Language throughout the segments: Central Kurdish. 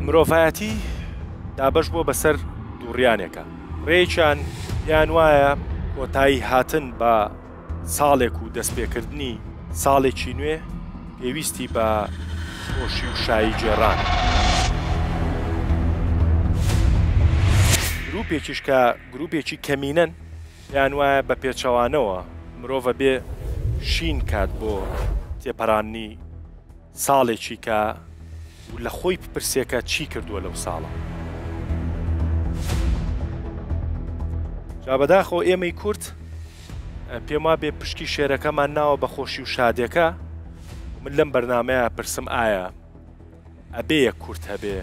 مرۆڤایەتی دابەش بووە بەسەر دووڕیانێکە، ڕێیەکیان پێیان وایە کۆتایی هاتن بە ساڵێک و دەستپێکردنی ساڵێکی نوێ پێویستی بە خۆشی و شایی گێڕانە. گروپێکیش کە گروپێکی کەمینەن پێیان وایە بە پێچەوانەوە مرۆڤ ئەبێ شین کات بۆ تێپەراندنی ساڵێکی کە و لە خۆی بپرسێ کە چی کردووە لەو ساڵە. جا بەداخەوە ئێمەی کورد پێم وابێ پشکی شێرەکەمان ناوە بە خۆشی و شادێکە من لەم بەرنمەیە پرسم ئایا ئەبێ یەک کورد هەبێ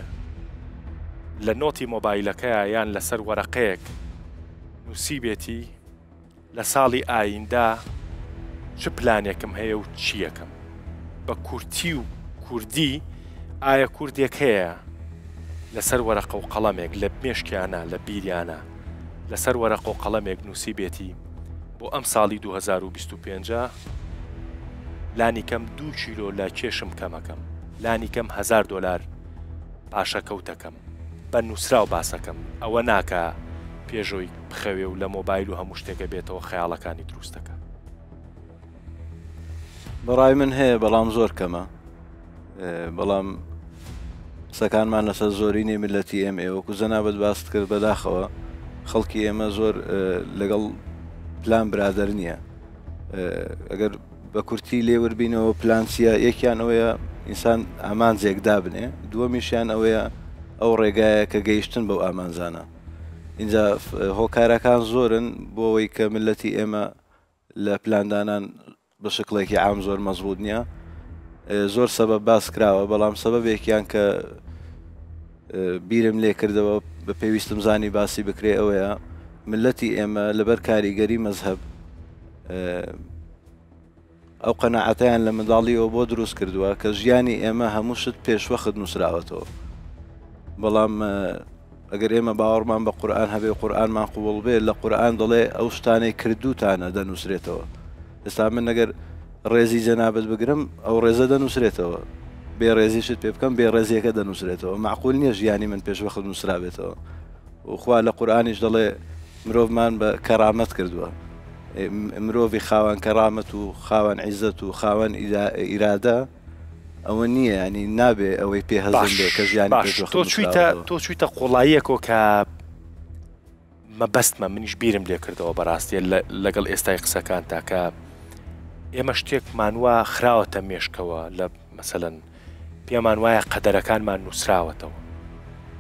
لە نۆتی مۆبایلەکەیا یان لەسەر وەرەقەیەک نووسیبێتی لە ساڵی ئایندە چ پلانێکم هەیە و چییەکەم؟ بە کورتی و کوردی ئایا کوردێک هەیە لەسەر وەرەقە و قەڵەمێک لە مێشکیانە لە بیریانە لەسەر وەرەقە و قەڵەمێک نووسیبێتی بۆ ئەم ساڵی 2025 لانیکەم دوو کیلۆ لە کێشم کەمەکەم لانیکەم هەزار دۆلار پاشەکەوتەکەم بە نووسراو باسەکەم ئەوە ناکا پێشۆی بخەوێ و لە مۆبایل و هەموو شتێکە بێتەوە خەیاڵەکانی دروستەکە. بەڕای من هەیە بەڵام زۆر کەمە بەڵام قسەکانمان لەسەر زۆرینەی میللەتی ئێمەیە وەکو جەنابت باست کرد بەداخەوە خەڵکی ئێمە زۆر لەگەڵ پلان برادەر نییە ئەگەر بە کورتی لێوربینەوە پلان چییە یەکیان ئەوەیە ئینسان ئامانجێک دابنێ دووەمیشیان ئەوەیە ئەو ڕێگایە کە گەیشتن بەو ئامانجانە اینجا هۆکارەکان زۆرن بۆ ئەوەی کە ملەتی ئێمە لە پلاندانان بە شکڵێکی عام زۆر مەزبوط نییە زۆر سەبەب باس کراوە بەڵام سەبەبێکیان کە بیرم لێ کردەوە بە پێویستم زانی باسی بکرێ ئەوەیە ملەتی ئێمە لەبەر کاریگەری مەزهەب ئەو قەناعەتەیان لە منداڵیەوە بۆ دروست کردووە کە ژیانی ئێمە هەموو شت پێشوەخت نووسراوەتەوە بەڵام ئەگەر ئێمە باوەڕمان بە قورئان هەبێ و قورئانمان قبوڵ بێ لە قورئان دەڵێ ئەو شتانەی کردووتانە دەنووسرێتەوە ئێستا من ئەگەر ڕێزی جەنابت بگرم ئەو ڕێزە دەنووسرێتەوە بێ ڕێزیشت پێ بکەم بێ ڕێزیەکە دەنووسرێتەوە معقول نییە ژیانی من پێشوەخت نووسرابێتەوە و خوا لە قورئانیش دەڵێ مرۆڤمان بە کەرامەت کردووە مرۆڤی خاوەن کەرامەت و خاوەن عیزەت و خاوەن ئیرادە ئەوە نییە ینی نابێ ئەوەی پێ هەزم بێ کە ژیانی باش تۆ چویتە تۆ چویتە قوڵاییەکۆ کە مەبەستمە منیش بیرم لێ کردەوە بەڕاستیە لەگەڵ ئێستای قسەکان تا کە ئێمە شتێکمان وا خراوەتە مێشکەوە لە مەسەلەن پێمان وایە قەدەرەکانمان نووسراوەتەوە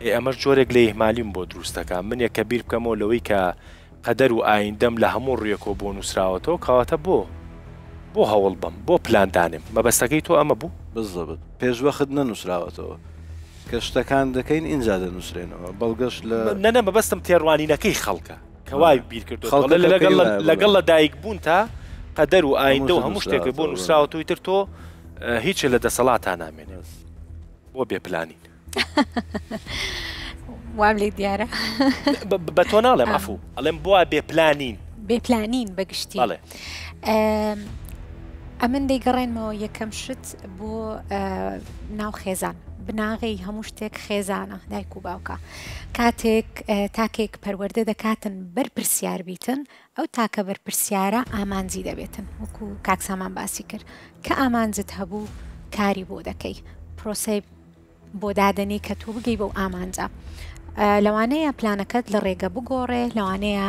ئێ ئەمەش جۆرێک لە ئیهمالیم بۆ دروستەکە منێک کە بیر بکەمەوە لەوەی کە قەدەر و ئایندەم لە هەموو ڕویەکەوە بۆ نوسراوەتەوە کەواتە بۆ بۆ هەوڵ بەم بۆ پلان دانێم مەبەستەکەی تۆ ئەمە بوو؟ بالضبط پێش وەخت نەنوسراوەتەوە کە شتەکان دەکەین ئینجا دەنوسرێنەوە بەڵگەش لە. نە نە مەبەستم تێڕوانینەکەی خەڵکە کە وای بیر کردۆتەوە ئەڵێ لەگەڵ لەگەڵ لە دایک بوونتا قەدەر و ئایندە و هەموو شتێکت بۆ نوسراوەتەوە ئیتر تۆ هیچت لە دەسەڵاتا نامێنێ بۆ بێ پلانین. وام لێ دیارە بە تۆ ناڵێم عفو ئەڵێم بۆ بێپلانین بێپلانین بەگشتی ئەمن دەیگەڕێنمەوە یەکەم شت بۆ ناو خێزان بناغەی هەموو شتێک خێزانە دایک و باوکە کاتێک تاکێک پەروەردە دەکاتن بەر پرسیار بیتن ئەو تاکە بەرپرسیارە ئامانجی دەبێتن وەکو کاک سامان باسی کرد کە ئامانجت هەبوو کاری بۆ دەکەی پرۆسەی بۆ دادەنێی کە تۆ بگەی بەو ئامانجە. لەوانەیە پلانەکەت لە ڕێگە بگۆڕێ لەوانەیە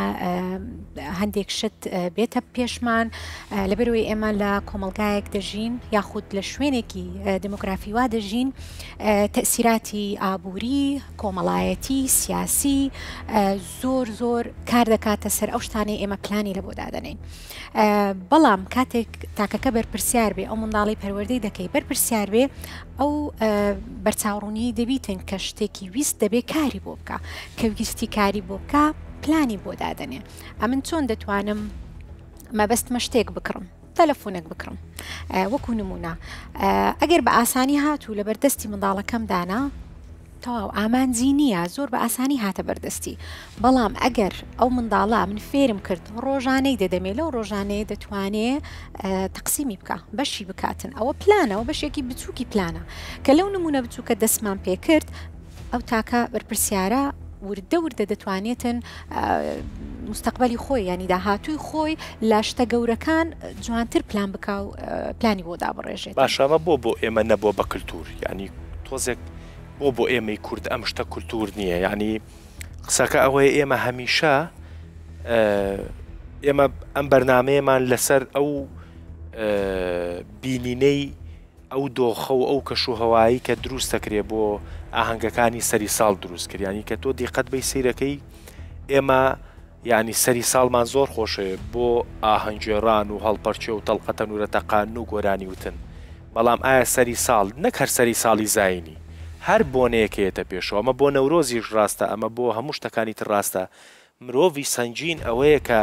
هەندێک شت بێتە پێشمان لەبەرەوەی ئێمە لە کۆمەلگایەک دەژین یاخود لە شوێنێکی دموگرافی وا دەژین تەسیراتی ئابووری کۆمەڵایەتی سیاسی زۆر زۆر کار دەکاتە سەر ئەو شتانەی ئێمە پلانی لە بۆ دادەنین. بەڵام کاتێک تاکەکە بەرپرسیار بێ ئەو منداڵی پەروەردەی دەکەی بەرپرسیار بێ ئەو بەرچاوڕوونی دەبیتن کە شتێکی ویست دەبێ کاری بۆ بکە کە ویستی کاری بۆ بکە پلانی بۆ دادەنێ ئەمن چۆن دەتوانم مەبەستمە شتێک بکڕم تەلەفۆنێک بکڕم وەکو نمونە ئەگەر بە ئاسانی هاتوو لە بەردەستی منداڵەکەم دانا تەواو ئامانجی نییە زۆر بە ئاسانی هاتە بەردەستی بەڵام ئەگەر ئەو منداڵە من فێرم کرد ڕۆژانەی دەدەمێ لەو ڕۆژانەیە دەتوانێ تەقسیمی بکە بەشی بکاتن ئەوە پلانەوە بەشێکی بچووکی پلانە کە لەو نمونە بچووکە دەستمان پێکرد. ئەو تاکە بەرپرسیارە وردە وردە دەتوانێتن مستەقبەلی خۆی یانی داهاتووی خۆی لە شتە گەورەکان جوانتر پلان بکا و پلانی بۆ دابڕێژێت. باشە ئەمە بۆ بۆ ئێمە نەبووە بە کلتور؟ یانی تۆزێک بۆ بۆ ئێمەی کورد ئەم شتە کولتور نییە؟ یانی قسەکە ئەوەیە ئێمە هەمیشە ئێمە ئەم بەرنمەیەمان لەسەر ئەو بینینەی ئەو دۆخە و ئەو کەش و هەوایی کە دروست دەکرێ بۆ ئاهەنگەکانی سەری ساڵ دروست کرد یانی کە تۆ دیقەت بەی سەیرەکەی ئێمە یانی سەری ساڵمان زۆر خۆشەوێ بۆ ئاهەنگگێڕان و هەڵپەرچێ و تەڵقە تەنورە تەقاندن و گۆرانی وتن بەڵام ئایا سەری ساڵ نەک هەر سەری ساڵی زایینی هەر بۆنەیەک کە یەتە پێشەوە ئەمە بۆ نەورۆزیش ڕاستە ئەمە بۆ هەموو شتەکانی تر ڕاستە مرۆڤی سەنگین ئەوەیە کە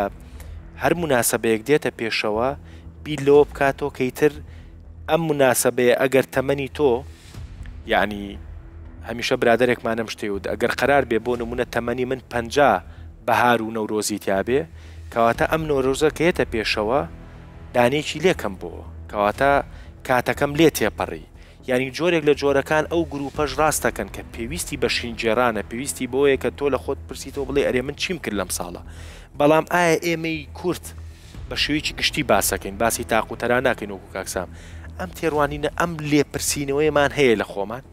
هەر موناسەبەیەک دێتە پێشەوە بیر لەوە بکاتەوە کە ئیتر ئەم موناسەبەیە ئەگەر تەمەنی تۆ یەعنی هەمیشە برادەرێکمان ئەم شتەی وت ئەگەر قەرار بێ بۆ نمونە تەمەنی من 50 بەهار و نەورۆزی تیابێ کەواتە ئەم نۆرۆزە کە یەتە پێشەوە دانەیەکی لێ کەم بۆوە کەواتە کاتەکەم لێ تێپەڕی یانی جۆرێک لە جۆرەکان ئەو گروپەش ڕاست دەکەن کە پێویستی بە شینگێڕانە، پێویستی بەوەیە کە تۆ لە خۆت بپرسیتەوە بڵێی ئەرێ من چیم کرد لەم ساڵە؟ بەڵام ئایا ئێمەی کورد بە شێوەیەکی گشتی باس دەکەین، باسی تاق و تەرا ناکەین وەکو کاک سام، ئەم تێڕوانینە، ئەم لێپرسینەوەیەمان هەیە لە خۆمان؟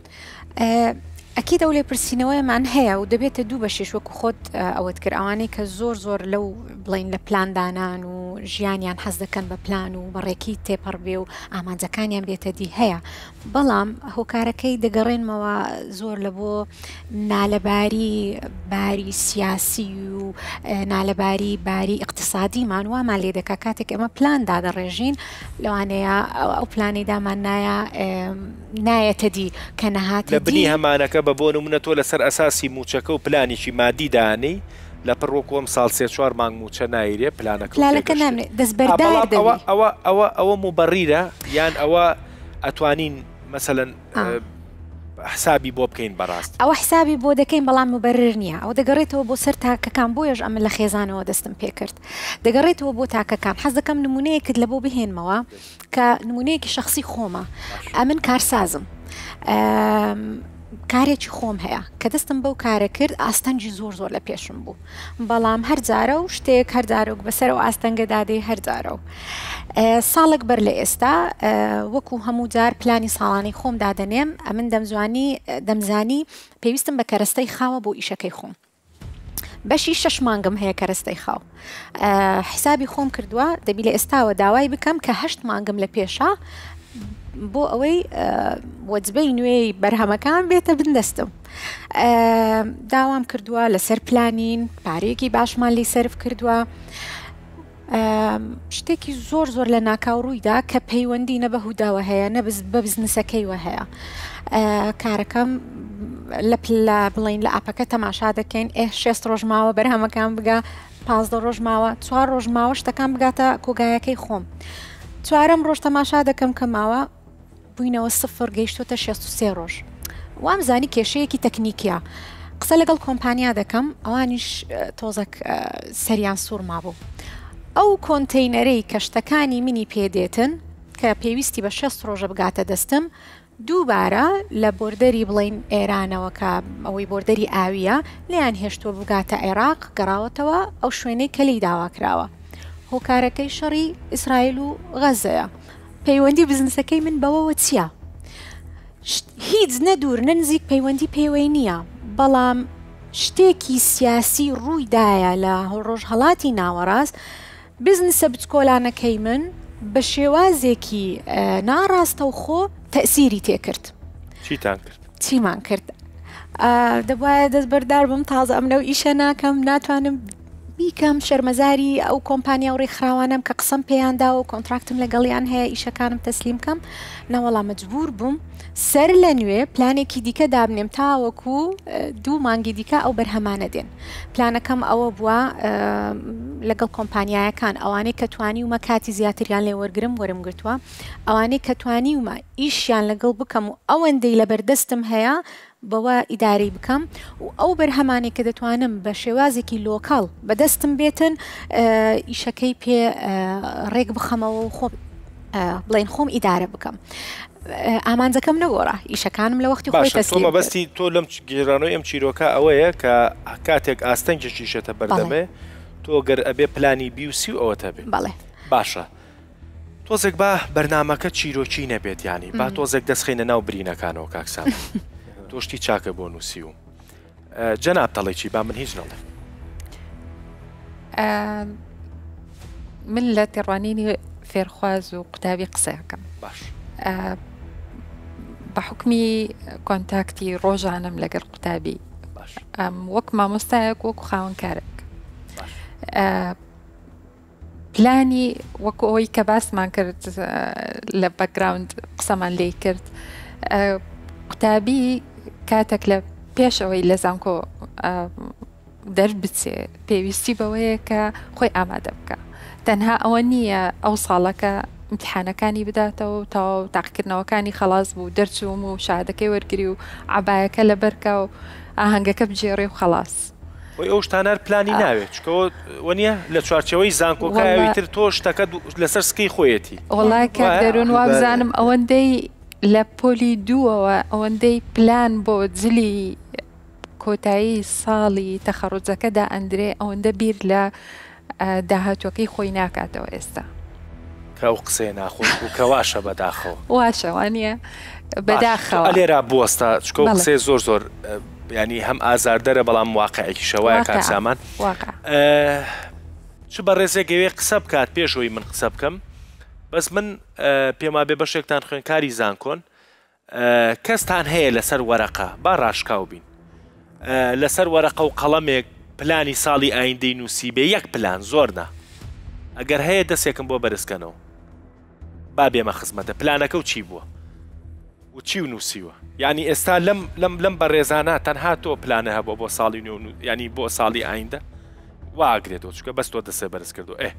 ئەکید ئەو لێپرسینەوەیەمان هەیە و دەبێتە دوو بەشیش وەکو خۆت ئەوەت کرد ئەوانەی کە زۆر زۆر لەو بڵین لە پلاندانان و ژیانیان حەز دەکەن بە پلان و بەڕێکی تێپەڕ بێ و ئامانجەکانیان بێتە دی هەیە بەڵام هۆکارەکەی دەگەڕێنمەوە زۆر لە بۆ نالەباری باری سیاسی و نالەباری باری اقتصادیمان وامان لێ دەکا کاتێک ئەمە پلان دادەڕێژین لەوانەیە ئەو پلانی دامان نایە نایەتە دی کە نەهاتە لە بنی هەمانەکە بە بۆ نمونە تۆ لەسەر ئەساسی موچەکە و پلانێکی مادی دانێی لە پڕ وەکو ئەم ساڵ سێ چوار مانگ موچە نایرێ پلانەکە پلانەکە نامرێ دەستبەردار دەبی. ئەوە ئەوە ئەوە ئەوە موبەڕیرە یان ئەوە ئەتوانین مەسەلەن حسابی بۆ بکەین بەڕاست؟ ئەوە حسابی بۆ دەکەین بەڵام موبەرر نییە ئەوە دەگەڕێتەوە بۆ سەر تاکەکان بۆیەش ئەمن لە خێزانەوە دەستم پێکرد دەگەڕێتەوە بۆ تاکەکان حەز دەکەم نمونەیەکت لە بۆ بهێنمەوە کە نمونەیەکی شەخسی خۆمە ئەمن کارسازم کارێکی خۆم هەیە کە دەستم بەو کارە کرد ئاستەنگی زۆر زۆر لە پێشم بوو بەڵام هەر جارە و شتێک هەر جارۆک بەسەر و ئاستەنگە دادەی هەر جارە و ساڵێک بەر لە ئێستا وەکو هەموو جار پلانی ساڵانەی خۆم دادەنێم ئەمن دەمزوانی دەمزانی پێویستم بە کەرەستەی خاوە بۆ ئیشەکەی خۆم بەشی شەش مانگم هەیە کەرەستەی خاو حیسابی خۆم کردووە دەبی لە ئێستاوە داوای بکەم کە هەشت مانگم لە پێشە بۆ ئەوەی وەجبەی نوێی بەرهەمەکان بێتە بندەستم داوام کردووە لەسەر پلانین پارەیەکی باشمان لی سرف کردووە شتێکی زۆر زۆر لە ناکاو ڕوویدا کە پەیوەندی نە بە هوداوە هەیە نە بە بزنسەکەیوە هەیە کارەکەم لە پلە بڵین لە ئاپەکە تەماشا دەکەین ئێ شێست ڕۆژ ماوە بەرهەمەکان بگا پازدە ڕۆژ ماوە چوار ڕۆژ ماوە شتەکان بگاتە کۆگایەکەی خۆم چوارەم ڕۆژ تەماشا دەکەم کە ماوە بووینەوە سفر گەیشتۆتە 63 ڕۆژ وام زانی کێشەیەکی تەکنیکیە قسە لەگەڵ کۆمپانیا دەکەم ئەوانیش تۆزەک سەریان سوور مابوو ئەو کۆنتەینەرەی کە شتەکانی منی پێدێتن کە پێویستی بە 6 ڕۆژە بگاتە دەستم دووبارە لە border ی بڵین ئێرانەوە کە ئەوەی border ی ئاویە لیان هێشتووە بگاتە عێراق گەڕاوەتەوە ئەو شوێنەی کە لێی داوا کراوە هۆکارەکەی شەڕی ئیسرائیل و غەزەیە پەیوەندی بزنسەکەی من بەوەوە چییە؟ هیچ نە دوور نە نزیک پەیوەندی پێوەی نییە، بەڵام شتێکی سیاسی ڕووی دایە لە ڕۆژهەڵاتی ناوەڕاست، بزنسە بچکۆلانەکەی من بە شێوازێکی ناڕاستەوخۆ تەئسیری تێکرد. چیتان کرد؟ چیمان کرد؟ دەبوایە دەستبەردار بم، تازە ئەمن ئەو ئیشە ناکەم، ناتوانم بیکەم، شەرمەزاری ئەو کۆمپانیا و ڕێکخراوانەم کە قسەم پێیان داوە و contract م لەگەڵیان هەیە ئیشەکانم تەسلیم کەم، نەوەڵا مەجبوور بووم سەر لە نوێ پلانێکی دیکە دابنێم تاوەکو دوو مانگی دیکە ئەو بەرهەمانە دێن. پلانەکەم ئەوە بووە لەگەڵ کۆمپانیایەکان ئەوانەی کە توانیومە کاتی زیاتریان لێ وەرگرم وەرم گرتووە، ئەوانەی کە توانیومە ئیشیان لەگەڵ بکەم و ئەوەندەی لەبەردەستم هەیە بەوە ئیدارەی بکەم و ئەو بەرهەمانەی کە دەتوانم بە شێوازێکی local بەدەستم بێتن ئیشەکەی پێ ڕێک بخەمەوە و خۆم بڵێن خۆم ئیدارە بکەم. ئامانجەکەم نەگۆڕا، ئیشەکانم لە وەختی خۆی باشە تۆ تەسلیم کرد. مەبەستی تۆ لەم گێرانەوەی ئەم چیرۆکە ئەوەیە کە کاتێک ئاستەنگێکیشێتە بەڵێ. بەردەمێ تۆ گەر ئەبێ پلانی بی و سی و ئەوەت هەبێ. بەڵێ. باشە تۆزێک با بەرنامەکە چیرۆکی نەبێت یانی با تۆزێک دەست خەینە ناو برینەکانەوە کاک سامان تۆ شتی چاکە بۆ نووسیوم جەناب دەڵێ چی با من هیچ نەڵێم. من لە تێڕوانینی فێرخواز و قوتابی قسەکەم باش بە حکمی کۆنتاکتی ڕۆژانم لەگەر قوتابی وەک مامۆستایەک وەکو خاوەنکارێک پلانی وەکو ئەوەی کە باسمان کرد لە بەکگراوند قسەمان لێی کرد قوتابی کاتێک لە پێش ئەوەی لە زانکۆ دەربچێ پێویستی بەوەیە کە خۆی ئامادە بکە تەنها ئەوە نییە ئەو ساڵەکە امتحانەکانی بداتەوە و تەواو تاقیکردنەوەکانی خەڵاس بوو دەرچووم و شادەکەی وەرگری و عەبایەکە لەبەرکە و ئاهەنگەکە بگێڕێ و خەڵاس. خۆی ئەو شتانە هەر پلانی ناوێت چونکە وەنیە لە چوارچێوەی زانکۆکە ئەوی تر تۆ شتەکە لەسەر سکەی خۆیەتی. وەڵا کاک دەروون وابزانم ئەوەندەی لە پۆلی دووەوە ئەوەندەی پلان بۆ جلی کۆتایی ساڵی تەخەڕوجەکە دائەندرێ ئەوەندە بیر لە داهاتووەکەی خۆی ناکاتەوە ئێستا. کە ئەو قسەیە ناخۆش بوو کە واشە بەداخەوە. واشە وانیە بەداخەوە. ئەلێرا بوەستە چکە و قسەیە زۆر زۆر ینی هەم ئازاردەرە بەڵام واقعێکیشە وایە کاک سامان. چ بەڕێزێک ئەوێ قسە بکات پێش ئەوەی من قسە بکەم بەس من پێم وابێ بەشێکتان خوێندکاری زانکۆن کەستان هەیە لەسەر وەرەقە با ڕاشکاو بین لەسەر وەرەقە و قەڵەمێک پلانی ساڵی ئایندەی نووسیبێ یەک پلان زۆر نا ئەگەر هەیە دەسێکم بۆ بەرزکەنەوە با بێمە خزمەتە پلانەکە و چی بووە و چی و نووسیوە یعنی ئێستا لەم لەم لەم بەڕێزانە تەنها تۆ پلانە هەبووە بۆ ساڵی نوێ ینی بۆ ساڵی ئایندە وا ئەگرێتەوە چونکە بەس تۆ دەستت بەرز کردووە ئێ.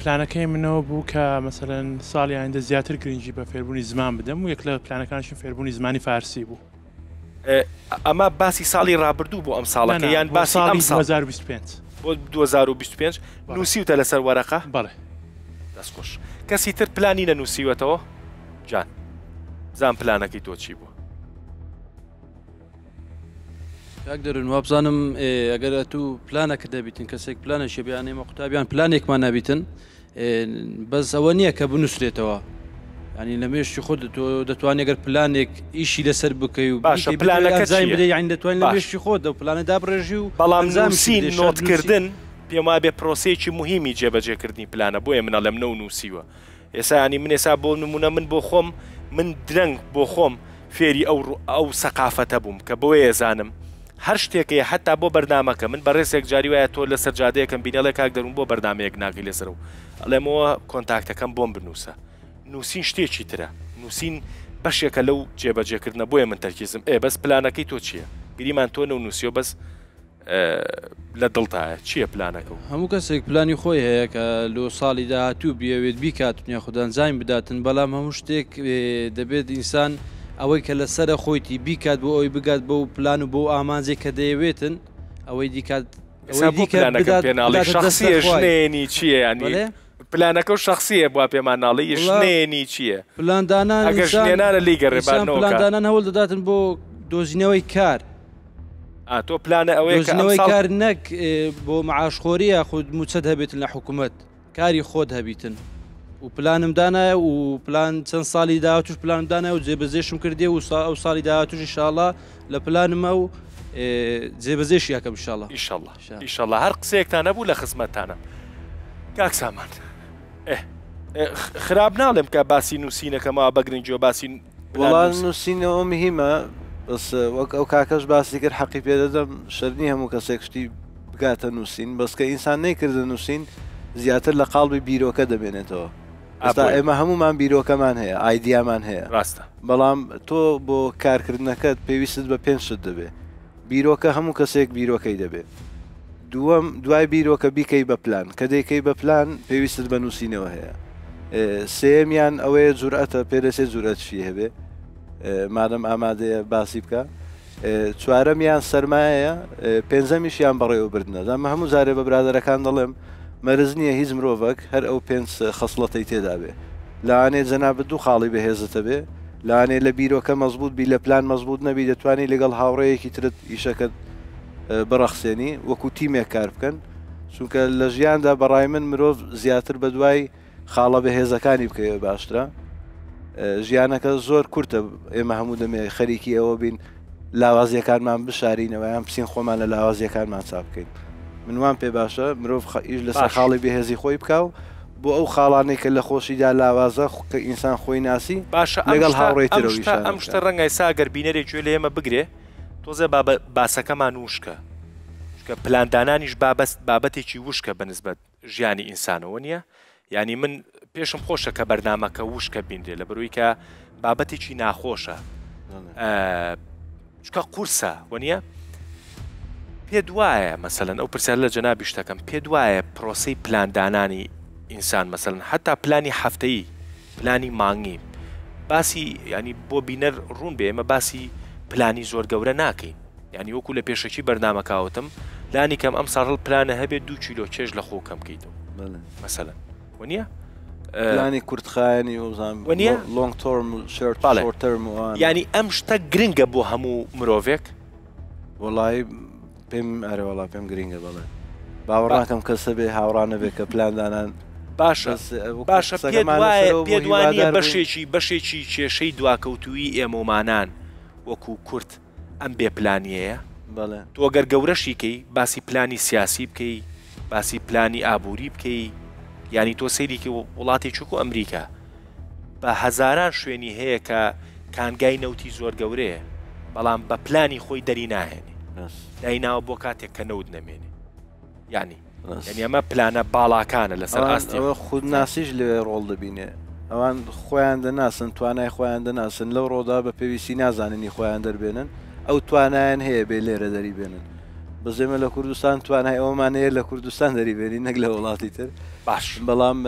پلانەکەی منەوە بوو کە مەسەلەن ساڵی ئایندە زیاتر گرنگی بە فێربوونی زمان بدەم و یەک لە پلانەکانیشم فێربوونی زمانی فارسی بوو. ئەمە باسی ساڵی ڕابردوو بۆ ئەم ساڵەکە یان باسی ئەم ساڵ؟ 2025. بۆ 2025 نووسیوتە لەسەر وەرەقە؟ بەڵێ. دەست خۆش. کەسی تر پلانی نەنووسیوەتەوە؟ جان بزان پلانەکەی تۆ چی بووە؟ کاک دەرون وابزانم ئەگەر ئەتوو پلانەکە دەبیتن کەسێک پلانێکی بیان ئێمە قوتابیان پلانێکمان نەبیتن بەس ئەوە نییە کە بنووسرێتەوە ینی لە مێشتی خۆت تۆ دەتوانێت گەر پلانێک ئیشی لەسەر بکەی و باشە پلانەکە زین بدەی یان دەتوانین لە مێشتی خۆت دە پلانە دابڕێژی و بەڵام نووسین نۆتکردن پێم وابێ پرۆسەیەکی مهمی جێبەجێکردنی پلانە بۆیە من ئەڵێم نەو نووسیوە ئێسا یانی من ئێسا بۆ نمونە من بۆ خۆم من درەنگ بۆ خۆم فێری ئەو ئەو سەقافەتە بووم کە بۆیە زانم هەر شتێکەیە حتا بۆ بەرنامەکە من بەڕێزێک جاری وایە تۆ لەسەر جادەیەکەم بینێڵێ کاک دەروون بۆ بەرنامەیەک ناکەی لەسەر و ئەڵێمەوە کۆنتاکتەکەم بۆم بنووسە نووسین شتێکی ترە نووسین بەشێکە لەو جێبەجێکردنە بۆیە من تەرکیزم ئێ بەس پلانەکەی تۆ چییە گریمان تۆ نەونووسیەوە بەس لە دڵتایە چیە پلانەکە و. هەموو کەسێک پلانی خۆی هەیە کە لۆ ساڵی داهاتوو بیەوێت بیکات یاخود ئەنجامی بداتن بەڵام هەموو شتێک دەبێت ئینسان ئەوەی کە لەسەرە خۆیتی بیکات بۆ ئەوەی بگات بەو پلان و بەو ئامانجێک کە دەیەوێتن ئەوەی دیکات ئێستا ئەوەی بۆ دیکە پلانەکەت بدات پێ ناڵێی بداتە دەستە شەخسیە خوای ژنێنی چیە یانی بەڵێ پلانەکە و شەخسیە بوا پێمان ناڵێی وەڵا ژنێنی چیە پلاندانان ئەگەر ئینسان ژنێنانە لێی گەڕێ با ئینسان نۆکا پلاندانان هەوڵ دەداتن بۆ دۆزینەوەی کار ئا تۆ پلانە ئەوەیە کە دۆزینەوەی ئەمساڵ. کار نەک بۆ معاشخۆری یاخود موچەت هەبێتن لە حکومەت کاری خۆت هەبیتن و پلانم دانایە و پلان چەند ساڵی داهاتوش پلانم دانایە و جێبەجێشم کردێ و ئەو ساڵی داهاتوش ئینشاڵا لە پلانمە و جێبەجێشی ئەکەم ئینشاڵا. ئیشەڵا ئیشەڵا هەر قسەیەکتان هەبوو لە خزمەتتانم کاک سامان. ئێ خراپ ناڵێم کە باسی نووسینەکەمەوە بەگرنگیەوە باسی وەڵا نووسینەوە مهمە بەس وەک ئەو کاکەش باسی کرد حەقی پێدەدەم شەر نییە هەموو کەسێک شتی بگاتە نووسین بەس کە ئینسان نەیکردە نووسین زیاتر لە قاڵبی بیرۆکە دەمێنێتەوە ئێستا ئێمە هەمومان بیرۆکەمان هەیە ئایدیامان هەیە ڕاستە بەڵام تۆ بۆ کارکردنەکەت پێویستت بە پێنج شت دەبێ بیرۆکە هەموو کەسێک بیرۆکەی دەبێ دووەم دوای بیرۆکە بیکەی بە پلان کە دەیکەی بە پلان پێویستت بە نووسینەوە هەیە سێیەمیان ئەوەیە جورئەتە پێدەچێت جورئەتشی هەبێ مادەم ئامادەیە باسی بکە چوارەمیان سەرمایەیە پێنجەمیشیان بەڕێوەبردنە دامە هەموو جارێ بە برادەرەکان دەڵێم مەرز نییە هیچ مرۆڤەک هەر ئەو پێنج خەسڵەتەی تێدا بێ لەوانەیە جەنابت دوو خاڵی بەهێزت هەبێ. لەوانەیە لە بیرۆکە مەزبوط بی لە پلان مەزبوط نەبی دەتوانی لەگەڵ هاوڕێیەکی ترت ئیشەکەت بڕەخسێنی وەکو تیمێک کار بکەن چونکە لە ژیاندا بەڕای من مرۆڤ زیاتر بەدوای خاڵە بەهێزەکانی بکەوێت باشترە ژیانەکە زۆر کورتە ئێمە هەموو دەمێ خەریکی ئەوە بین لاوازیەکانمان بشارینەوە یان بچین خۆمان لە لاوازیەکانمان چاک بکەین من وام پێ باشە مرۆڤ ئیش لەسەر خاڵی بەهێزی خۆی بکا و بۆ ئەو خاڵانەی کە لە خۆشیدا لاوازە کە ئینسان خۆی ناسی باشە لەگەڵ هاوڕێی ترەوە ئیشانە ئەم شتە ڕەنگە ئێستا گەر بینەرێک گوێ لە ئێمە بگرێ تۆزێ باسەکەمان وشکە چونکە پلاندانانیش بابەست بابەتێکی وشکە بە نسبەت ژیانی ئینسانەوە نیە یانی من پێشم خۆشە کە بەرنامەکە وشکە بینرێ لە بەروی کە بابەتێکی ناخۆشە چکە قورسە وەنیە پێ دوایە مەسەن ئەو پرسیار لە جەنابی شتەکەم پێ دوایە پرۆسی پلاندانانی ئینسان مەسەن حتا پلانی هەفتەیی پلانی مانگی باسی ینی بۆ بینەر ڕوون بێ ئێمە باسی پلانی زۆر گەورە ناکەین یانی وەکو لە پێشەکی بەرنامەکە وتم لانی کەم ئەم ساڵ پلانە هەبێت دوو کیلۆ چێژ لە خۆ کەم بکەیتەوە مەسەلەن وەنیە؟ پلانی کورتخایەنی وزان وەنیە؟ long term و short term و یانی ئەم شتە گرنگە بۆ هەموو مرۆڤێک؟ وەڵی پێم ئەرێ وەڵا پێم گرنگە بەڵێ باوەڕ ناکەم کەس هەبێ هاوڕا نەبێ کە پلان دانان باشە باشە پێت وایە پێت وانیە بەشێکی بەشێکی کێشەی دواکەوتوویی ئێمەومانان وەکوو کورد ئەم بێ پلانیەیە؟ بەڵێ. تۆ گەر گەورەشی کەی باسی پلانی سیاسی بکەی باسی پلانی ئابووری بکەی یانی تۆ سەیری کەی وڵاتێکی وەکو ئەمریکا بە هەزاران شوێنی هەیە کە کانگای نەوتی زۆر گەورەیە بەڵام بە پلانی خۆی دەری ناهێنێ دایناوە بۆ کاتێک کە نەوت نەمێنێ یانی یعنی ئەمە پلانە باڵاکانە لەسەر ئاستی ئەوە خودناسیش لەوێ ڕۆڵ دەبینێ ئەوان خۆیان دەناسن توانای خۆیان دەناسن لەو ڕۆدا بە پێویستی نازاننی خۆیان دەربێنن ئەو توانایان هەیە بێ لێرە دەری بێنن بەس ئێمە لە کوردستان توانای ئەوەمان هەیە لە کوردستان دەری بێنین نەک لە وڵاتی تر باش بەڵام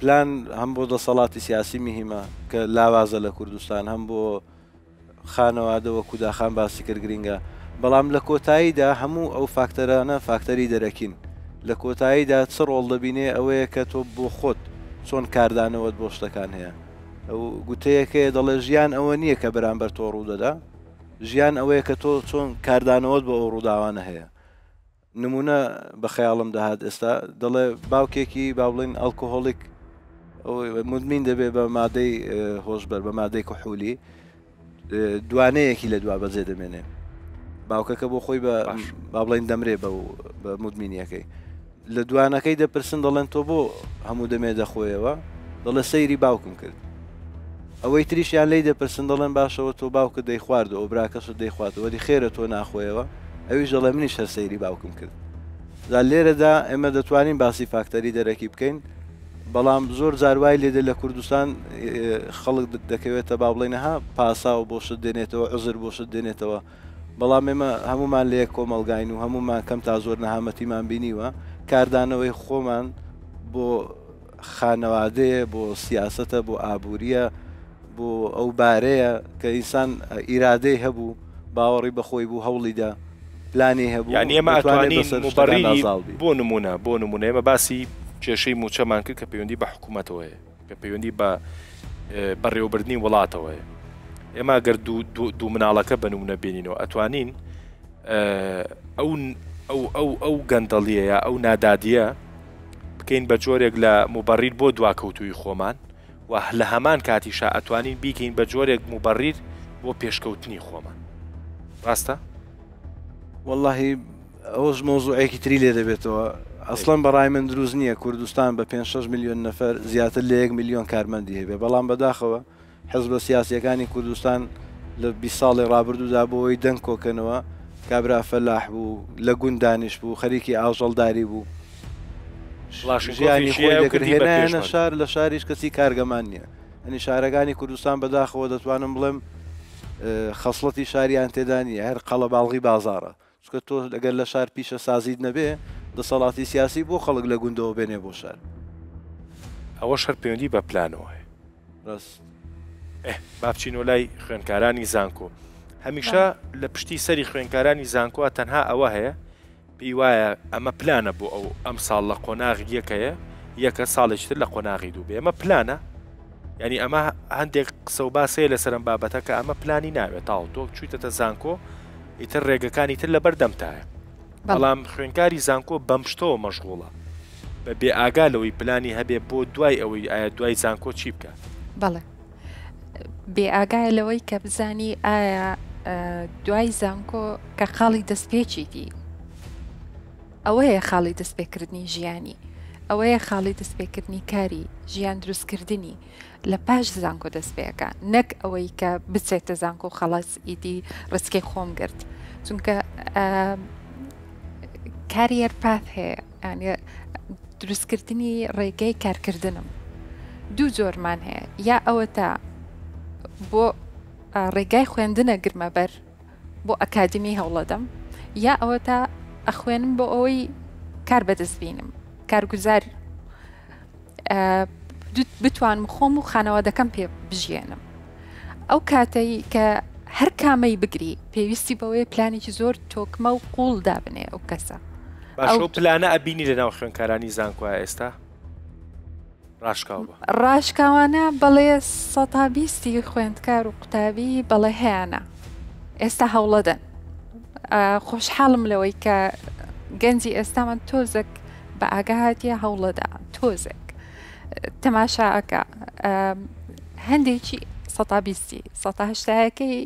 پلان هەم بۆ دەسەڵاتی سیاسی مهمە کە لاوازە لە کوردستان هەم بۆ خانەوادە وەکو داخان باسی کرد گرینگە، بەڵام لە کۆتاییدا هەموو ئەو فاکتەرانە فاکتەری دەرەکین، لە کۆتاییدا چ ڕۆڵ دەبینێ ئەوەیە کە تۆ بۆ خۆت چۆن کاردانەوەت بۆ شتەکان هەیە. ئەو گوتەیەک هەیە دەڵێ ژیان ئەوە نییە کە بەرامبەر تۆ ڕوودەدا، ژیان ئەوەیە کە تۆ چۆن کاردانەوەت بۆ ئەو ڕووداوانە هەیە. نمونە بە خەیاڵم دەهات ئێستا دەڵێ باوکێکی با بڵین alcoholic مدمین دەبێ بە مادەی هۆشبەر بە مادەی کحولی دوانەیەکی لە دوا بەجێ دەمێنێ باوکەکە بۆ خۆی بە با بڵین دەمرێ بە بە مدمینیەکەی لە دوانەکەی دەپرسن دەڵێن تۆ بۆ هەموو دەمێ دەخۆیەوە دەڵێ سەیری باوکم کرد ئەوەی تریشیان لێی دەپرسن دەڵێن باشەوە تۆ باوکت دەیخواردەوە براکەشت دەیخواتەوە دی خێرە تۆ ناخۆیەوە ئەویش دەڵێ منیش هەر سەیری باوکم کرد جا لێرەدا ئێمە دەتوانین باسی فاکتەری دەرەکی بکەین بەڵام زۆر جار وای لێدێ لە کوردستان خەڵک دەکەوێتە با بڵێنەها پاساو بۆ شت دێنێتەوە عزر بۆ شت دێنێتەوە بەڵام ئێمە هەمومان لە یەک کۆمەڵگاین و هەمومان کەم تا زۆر نەهامەتیمان بینیوە کاردانەوەی خۆمان بۆ خانەوادەیە، بۆ سیاسەتە، بۆ ئابوورییە، بۆ ئەو بارەیە کە ئینسان ئیرادەی هەبوو، باوەڕی بە خۆی بوو، هەوڵی دا، پلانی هەبوو، یانی ئێمە دەتوانێت ئەتوانین بەسەر شتەکاندا موبەڕیری زاڵ بی. بۆ نموونە بۆ نموونە ئێمە باسی کێشەی مووچەمان کرد کە پەیوەندی بە حکوومەتەوە هەیە، کە پەیوەندی بە بەڕێوەبردنی وڵاتەوە هەیە. ئێمە گەر دوو دوو دوو مناڵەکە بە نموونە بێنینەوە ئەتوانین ئەو ئەو ئەو ئەو گەندەڵییە یا ئەو نادادییە بکەین بە جۆرێک لە موبەڕیر بۆ دواکەوتوویی خۆمان و لە هەمان کاتیشا ئەتوانین بیکەین بە جۆرێک موبەڕیر بۆ پێشکەوتنی خۆمان. ڕاستە؟ وەڵاهی ئەوەش مەوزوعێکی تری لێ دەبێتەوە. ئەسڵەن بە ڕای من دروست نییە کوردستان بە پێنج شەش ملیۆن نەفەر زیاتر لە یەک ملیۆن کارمەندی هەبێ بەڵام بەداخەوە حزبە سیاسیەکانی کوردستان لە 20 ساڵی ڕابردوودا بۆ ئەوەی دەنگ کۆکەنەوە کابرا فەلاح بوو لە گوند دانیش بوو خەریکی ئاژەڵداری بوو ژیانی خۆی دەکرد هێنایانە شار لە شاریش کەسی کارگەمان نییە ئەنی شارەکانی کوردستان بەداخەوە دەتوانم بڵێم خەسڵەتی شاریان تێدا نییە هەر قەڵەباڵغی بازاڕە چونکە تۆ ئەگەر لە شار پیشەسازیت نەبێ دەسەڵاتی سیاسی بۆ خەڵک لە گوندەوە بێنێ بۆ شار؟ ئەوەش هەر پەیوەندی بە پلانەوە هەیە. ڕاست. ئه با بچینەوە لای خوێندکارانی زانکۆ. هەمیشە لە پشتی سەری خوێندکارانی زانکۆ تەنها ئەوە هەیە پێی وایە ئەمە پلانە بۆ ئەو ئەمساڵ لە قۆناغی یەکەیە یەکە ساڵێکی تر لە قۆناغی دوو بێ ئەمە پلانە؟ یانی ئەمە هەندێک قسە و باس هەیە لەسەر ئەم بابەتە کە ئەمە پلانی ناوێت تاو تۆ چوویتەتە زانکۆ ئیتر ڕێگەکانی تر لەبەر دەمتایە بەڵام خوێنکاری زانکۆ بەم شتەوە مەشغوڵە بە بێ ئاگا لەوەی پلانی هەبێ بۆ دوای ئەوەی ئایا دوای زانکۆ چی بکە. بەڵێ بێ ئاگایە لەوەی کە بزانی ئایا دوای زانکۆ کە خاڵی دەستپێکیتی ئەوەیە خاڵی دەستپێکردنی ژیانی، ئەوەیە خاڵی دەستپێکردنی کاری، ژیان دروستکردنی لە پاش زانکۆ دەست پێ ئەکا نەک ئەوەی کە بچێتە زانکۆ و خەڵاس ئیدی ڕیسکەی خۆم گرت چونکە career path هەیە یانی دروستکردنی ڕێگەی کارکردنم دوو جۆرمان هەیە یا ئەوەتا بۆ ڕێگای خوێندنە گرمە بەر بۆ ئەکادیمی هەوڵەدەم یا ئەوەتا ئەخوێنم بۆ ئەوەی کار بەدەست بینم کارگوزار بتوانم خۆم و خانەوادەکەم پێ بژیێنم ئەو کاتەی کە هەر کامەی بگری پێویستی بەوەیە پلانێکی زۆر تۆکمە و قوڵ دابنێ ئەو کەسە باشە پلانە ئەبینی لە ناو خوێنکارانی زانکۆ ئێستا ڕاشکاو بە. ڕاشکاوانە بەڵێ سەتا بیستی خوێندکار و قوتابی بەڵێ هەیانە ئێستا هەوڵەدەن خۆشحاڵم لەوەی کە گەنجی ئێستامان تۆزێک بە ئاگا هاتیە هەوڵەدا تۆزێک تەماشا ئەکا هەندێکی سەتا بیستی سەتا هەشتایەکەی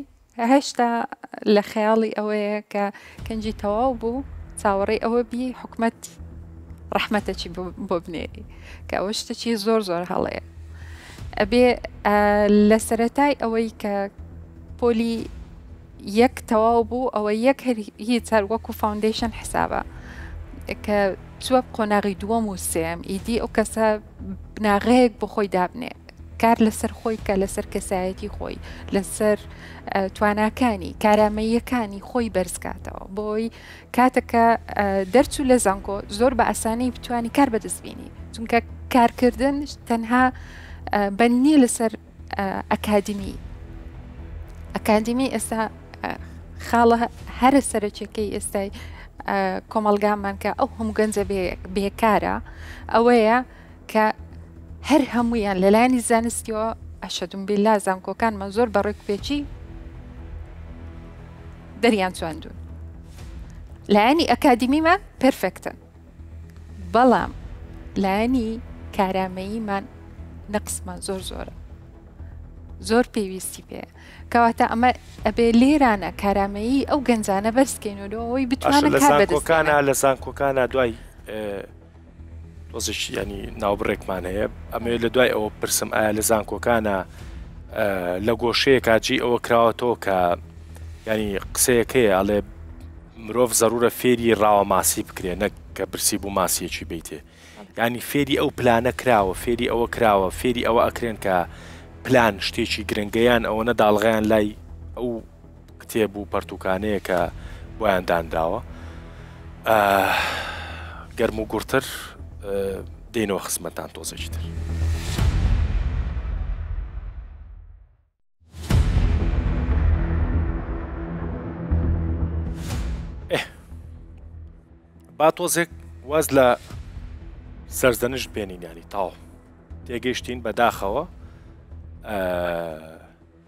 هێشتا لە خەیاڵی ئەوەیە کە کەنجی تەواو بوو چاوەڕێی ئەوە بی حکومەت ڕەحمەتەکی بۆ بنێری کە ئەوە شتێکی زۆر زۆر هەڵەیە ئەبێ لە سەرەتای ئەوەی کە پۆلی یەک تەواو بوو ئەوە یەک هیچ هەر وەکو foundation حسابە کە چوە قۆناغی دووەم و سێم ئیدی ئەو کەسە بناغەیەک بۆ خۆی دابنێ کار لەسەر خۆی کە لەسەر کەسایەتی خۆی لەسەر تواناکانی کارامەییەکانی خۆی بەرزکاتەوە بۆی کاتەکە دەرچوو لە زانکۆ زۆر بە ئاسانی بتانی کار بەدەست بینی چونکە کارکردن تەنها بەند نییە لەسەر ئەکادمی ئەکادمی ئێستا خاڵە هەرە سەرەکیەکەی ئێستای کۆمەڵگامان کە ئەو هەموو گەنجە بێکارە ئەوەیە کە هەر هەموویان لەلایەنی زانستیەوە ئەشەدوم بیلا زانکۆکانمان زۆر بە ڕێکوپێکی دەریان چواندون لایەنی ئەکادیمیمان perfect ن بەڵام لایەنی کارامەییمان نەقسمان زۆر زۆرە زۆر پێویستی پێ کەواتە ئەمە ئەبێ لێرانە کارامەیی ئەو گەنجانە بەرزکەینەوە ئەوەی بتوانن لە زانکۆکانە لە زانکۆکانە دوای تۆزێکی ینی ناوبڕێکمان هەیە ئەمەوێت لە دوای ئەوە پرسم ئایا لە زانکۆکانە لە گۆشەیەکا جێی ئەوە کراوەتەوە کە ینی قسەیەکەیە ئەڵێ مرۆڤ زەرورە فێری ڕاوە ماسی بکرێ نەک کە برسی بوو ماسیەکی بیتێ ینی فێری ئەو پلانە کراوە فێری ئەوە کراوە فێری ئەوە ئەکرێن کە پلان شتێکی گرنگەیان ئەوەنە داڵغیان لای ئەو کتێب و پەرتووکانەیە کە بۆیان دانراوە. گەرم و گوڕتر دێینەوە خزمەتتان تۆزێکی تر. با تۆزێک واز لە سەرزەنشت بێنین ینی تاو تێگەیشتین بەداخەوە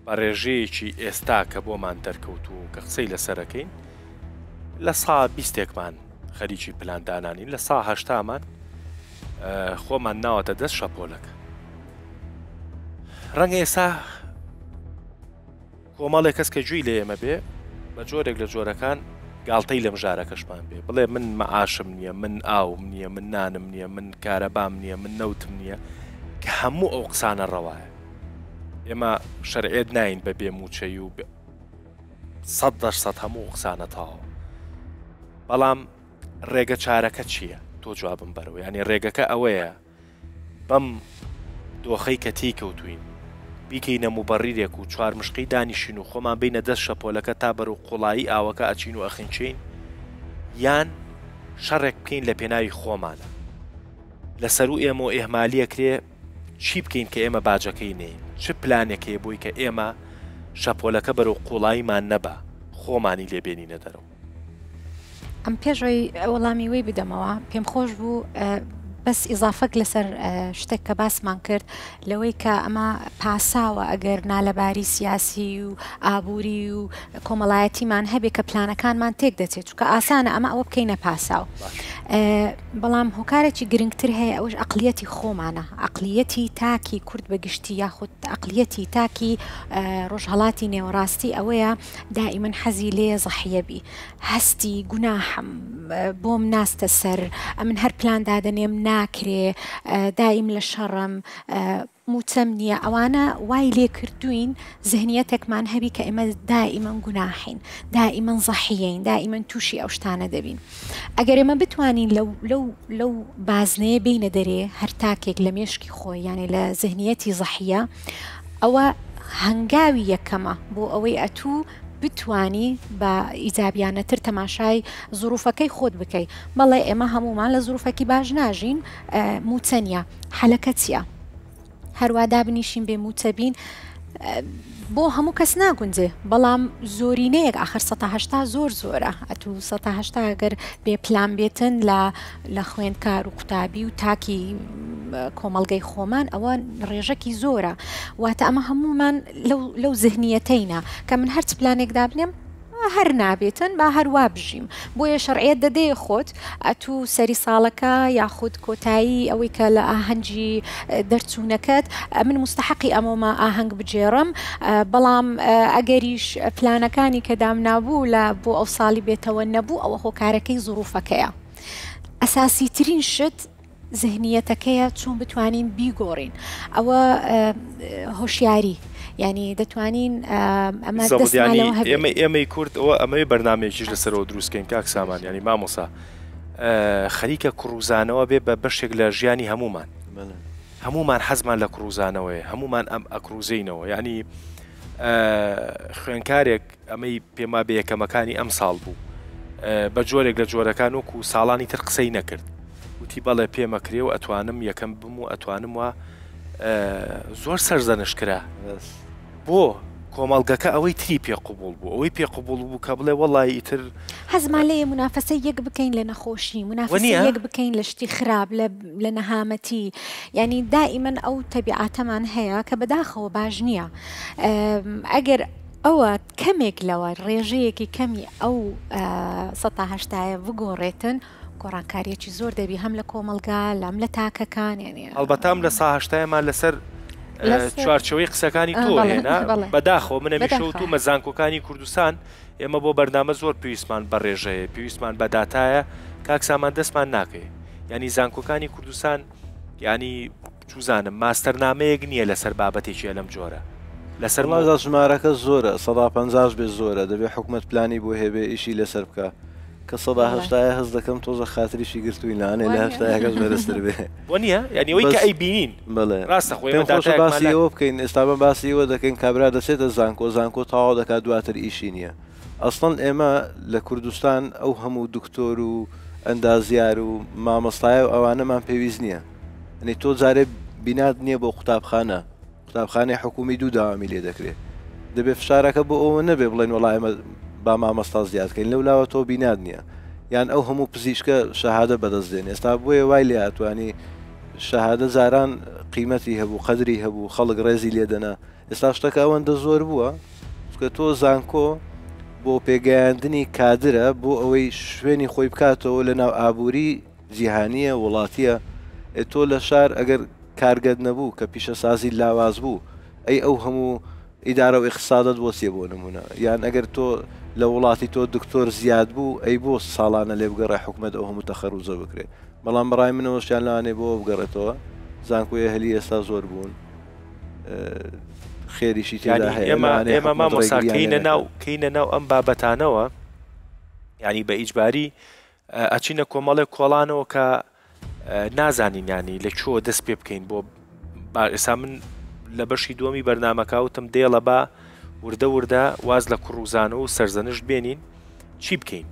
بە ڕێژەیەکی ئێستا کە بۆمان دەرکەوت و کە قسەی لەسەرەکەین لە سا بیستێکمان خەریکی پلاندانانین لە سا هەشتامان خۆمان ناوەتە دەست شەپۆلەکە ڕەنگە ئێستا کۆمەڵێک کەس کە گوێی لە ئێمە بێ بە جۆرێک لە جۆرەکان گاڵتەی لە مژارەکەشمان بێ بڵێ من مەعاشم نییە من ئاوم نییە من نانم نییە من کارەبام نییە من نەوتم نییە کە هەموو ئەو قسانە ڕەوایە ئێمە شەرعێت ناین بە بێ موچەی و 100% هەموو قسانە تاوە بەڵام ڕێگە چارەکە چییە تۆ جوابم بەرەوە ینی ڕێگەکە ئەوەیە بەم دۆخەی کە تێی کەوتووین بیکەینە موبەڕیرێک و چوارمشقی دانیشین و خۆمان بینە دەست شەپۆلەکە تا بەرەو قوڵایی ئاوەکە ئەچین و ئەخنکێین یان شەڕێک بکەین لە پێناوی خۆمانە لە سەروو ئێمەوە ئیهمالی ئەکرێ چی بکەین کە ئێمە باجەکەی نەین؟ چ پلانێک هەیە بۆی کە ئێمە شەپۆلەکە بەرەو قوڵاییمان نەبا، خۆمانی لێ بێنینە دەرەوە؟ ئەم پێش ئەوەی وەڵامی وەی بدەمەوە پێم خۆش بوو. بەس ئیزافەک لەسەر شتێک کە باسمان کرد لەوەی کە ئەمە پاساوە ئەگەر نالەباری سیاسی و ئابووری و کۆمەڵایەتیمان هەبێ کە پلانەکانمان تێک دەچێت چونکە ئاسانە ئەمە ئەوە بکەینە پاساو بەڵام هۆکارێکی گرنگتر هەیە ئەوش ئەقلیەتی خۆمانە ئەقلیەتی تاکی کورد بە گشتی یاخود ئەقلیەتی تاکی ڕۆژهەڵاتی نێوەڕاستی ئەوەیە دائیمەن حەزی لێ زەحیە بی هەستی گوناحم بۆم ناستە سەر ئەمن هەر پلان دادەنێم ناکرێ دایم لە شەڕم موچەم نییە ئەوانە وای لێ کردوین زهنیەتێکمان هەبی کە ئێمە دائیمەن گوناحین دائیمەن زەحیەین دائیمەن تووشی ئەو شتانە دەبین ئەگەر ئێمە بتوانین لەو لەو لەو بازنەیە بینە دەرێ هەر تاکێک لە مێشکی خۆی یانێ لە زهنیەتی زەحیە ئەوە هەنگاوی یەکەمە بۆ ئەوەی ئەتوو بتوانی بە ئیجابیانەتر تەماشای زروفەکەی خۆت بکەی بەڵێ ئێمە هەموومان لە زروفەکی باش ناژین موچە نیە حەلەکە چیە هەروا دابنیشین بێ موچە بین بۆ هەموو کەس ناگونجێ بەڵام زۆرینەیەک ئاخر 1970 زۆر زۆرە ئەتوو 1970 گەر بێ پلان بێتن لە لە خوێندکار و قوتابی و تاکی کۆمەڵگەی خۆمان ئەوە ڕێژەکی زۆرە واتە ئەمە هەمومان لەو زهنیەتەینە کە من هەرچ پلانێک دابنێم هەر نابێتن با هەر وا بژیم بۆیە شەرعیەت دەدەیە خۆت ئەتوو سەری ساڵەکە یاخود کۆتایی ئەوەی کە لە ئاهەنگی دەرچوونەکەت من مستحقی ئەمەمە ئاهەنگ بگێڕم بەڵام ئەگەریش پلانەکانی کە دامنابوو لە بۆ ئەو ساڵی بێتەوە نەبوو ئەوە هۆکارەکەی زروفەکەیە ئەساسی ترین شت زهنیەتەکەیە چۆن بتوانین بیگۆڕین ئەوە هۆشیاری یعنی دەتوانین ئەمە ئێمە ئێمەی کورد ئەوە ئەمەی بەرنمەیەکیش لەسەرەوە دروستکەین کاک سامان ینی مامۆسا خەریکە کوڕوزانەوە بێ بە بەشێک لە ژیانی هەمومان هەمومان حەزمان لە کوڕوزانەوەی هەمومان ئەم ئەکروزینەوە ینی خوێنکارێک ئەمەی پێم وابێ یەکەمەکانی ئەمساڵ بوو. بە جۆرێک لە جۆرەکان وەکو ساڵانی تر قسەی نەکرد. وتی بەڵێ پێمەکرێ و ئەتوانم یەکەم بم و ئەتوانم وا زۆر سەرزەنشت کرا. بۆ؟ کۆمەڵگەکە ئەوەی تری پێ قبوڵ بوو. ئەوەی پێ قبوڵ بوو کە بڵێ وەڵایی ئیتر. حەزمان لێیە مونافەسەی یەک بکەین لە نەخۆشی، مونافەسەی یەک بکەین لە شتی خراپ، لە نەهامەتی. یانی دائیمەن ئەو تەبیعاتەمان هەیە کە بەداخەوە باش نییە. ئەگەر ئەوە کەمێک لەوە ڕێژەیەکی کەمی ئەو سەتا هەشتایە بگۆڕێتن گۆڕانکاریەکی زۆر دەبی هەم لە کۆمەڵگا لەم لە تاکەکان یعنی هەڵبەتە ئەم لە سا هەشتایەمان لەسەر چوارچەوەی قسەکانی تۆ هێنا بەداخەوە من هەمیشە وتومە زانکۆکانی کوردستان ئێمە بۆ بەرنامە زۆر پێویستمان بە ڕێژەیە پێویستمان بە داتایە کاک سامان دەستمان ناکەی ینی زانکۆکانی کوردستان ینی چوزانم ماستەرنامەیەک نییە لەسەر بابەتێکی لەم جۆرە لەسەر وەڵا جا ژمارەکە زۆرە سەدا پەنجاش بێ زۆرە دەبێ حکومەت پلانی بۆ هەبێ ئیشی لەسەر بکا کە سەدا هەشتایە هەست دەکەم تۆزە خاتریشی گرتووین لەوانەیە لە هەشتایەکەش بەرزتر بێ. بۆ نییە یانی ئەوەی کە ئەیبینین بەڵێ ڕاستە خۆ پێم ئێمە خۆشە داتایەکمان باسی لا ئەوە بکەین ئێستا بە باسی ئەوە دەکەین کابرا دەچێتە زانکۆ زانکۆ تەواو دەکات دواتر ئیشی نییە ئەسڵەن ئێمە لە کوردستان ئەو هەموو دکتۆر و ئەندازیار و مامۆستایە و ئەوانەمان پێویست نییە یەعنی تۆ جارێ بینات نییە بۆ قوتابخانە قوتابخانەی حکومی دوو داوامی لێ دەکرێ دەبێ فشارەکە بۆ ئەوە نەبێ بڵێن وەڵا ئێمە با مامۆستا زیاد کەین لەو لاوە تۆ بینات نییە یان ئەو هەموو پزیشکە شەهادە بەدەست دێن ئێستا بۆیە وای لێ هاتوانی شەهادە جاران قیمەتی هەبوو قەدری هەبوو خەڵک ڕێزی لێدەنا ئێستا شتەکە ئەوەندە زۆر بووە چونکە تۆ زانکۆ بۆ پێگەیاندنی کادرە بۆ ئەوەی شوێنی خۆی بکاتەوە لە ناو ئابووری جیهانییە وڵاتییە ئێ تۆ لە شار ئەگەر کارگەت نەبوو کە پیشەسازی لاواز بوو ئەی ئەو هەموو ئیدارە و ئیقتسادەت بۆ چیە بۆ نمونە یان ئەگەر تۆ لە وڵاتی تۆ دکتۆر زیاد بوو ئەی بۆ ساڵانە لێ بگەڕێ حکومەت ئەو هەموو تەخەروجە بکرێ بەڵام بەڕای منەوەشیان لەوانەیە بۆ بگەڕێتەوە زانکۆی ئەهلی ئێستا زۆر بوون خێریشی تێدا هەیە ئێمە لەوانەیە ئێمە حکومەت مامۆسا ڕێگریان لێ کەینە نەکا. ناو کەینە ناو ئەم بابەتانەوە یعنی بە ئیجباری ئەچینە کۆمەڵێک کۆڵانەوە کە نازانین ینی لە کوێوە دەست پێ بکەین بۆ ئێسا من لە بەشی دووەمی بەرنمەکە وتم دێڵە بە وردە وردە واز لە کوڕوزانە و سەرزەنشت بێنین چی بکەین؟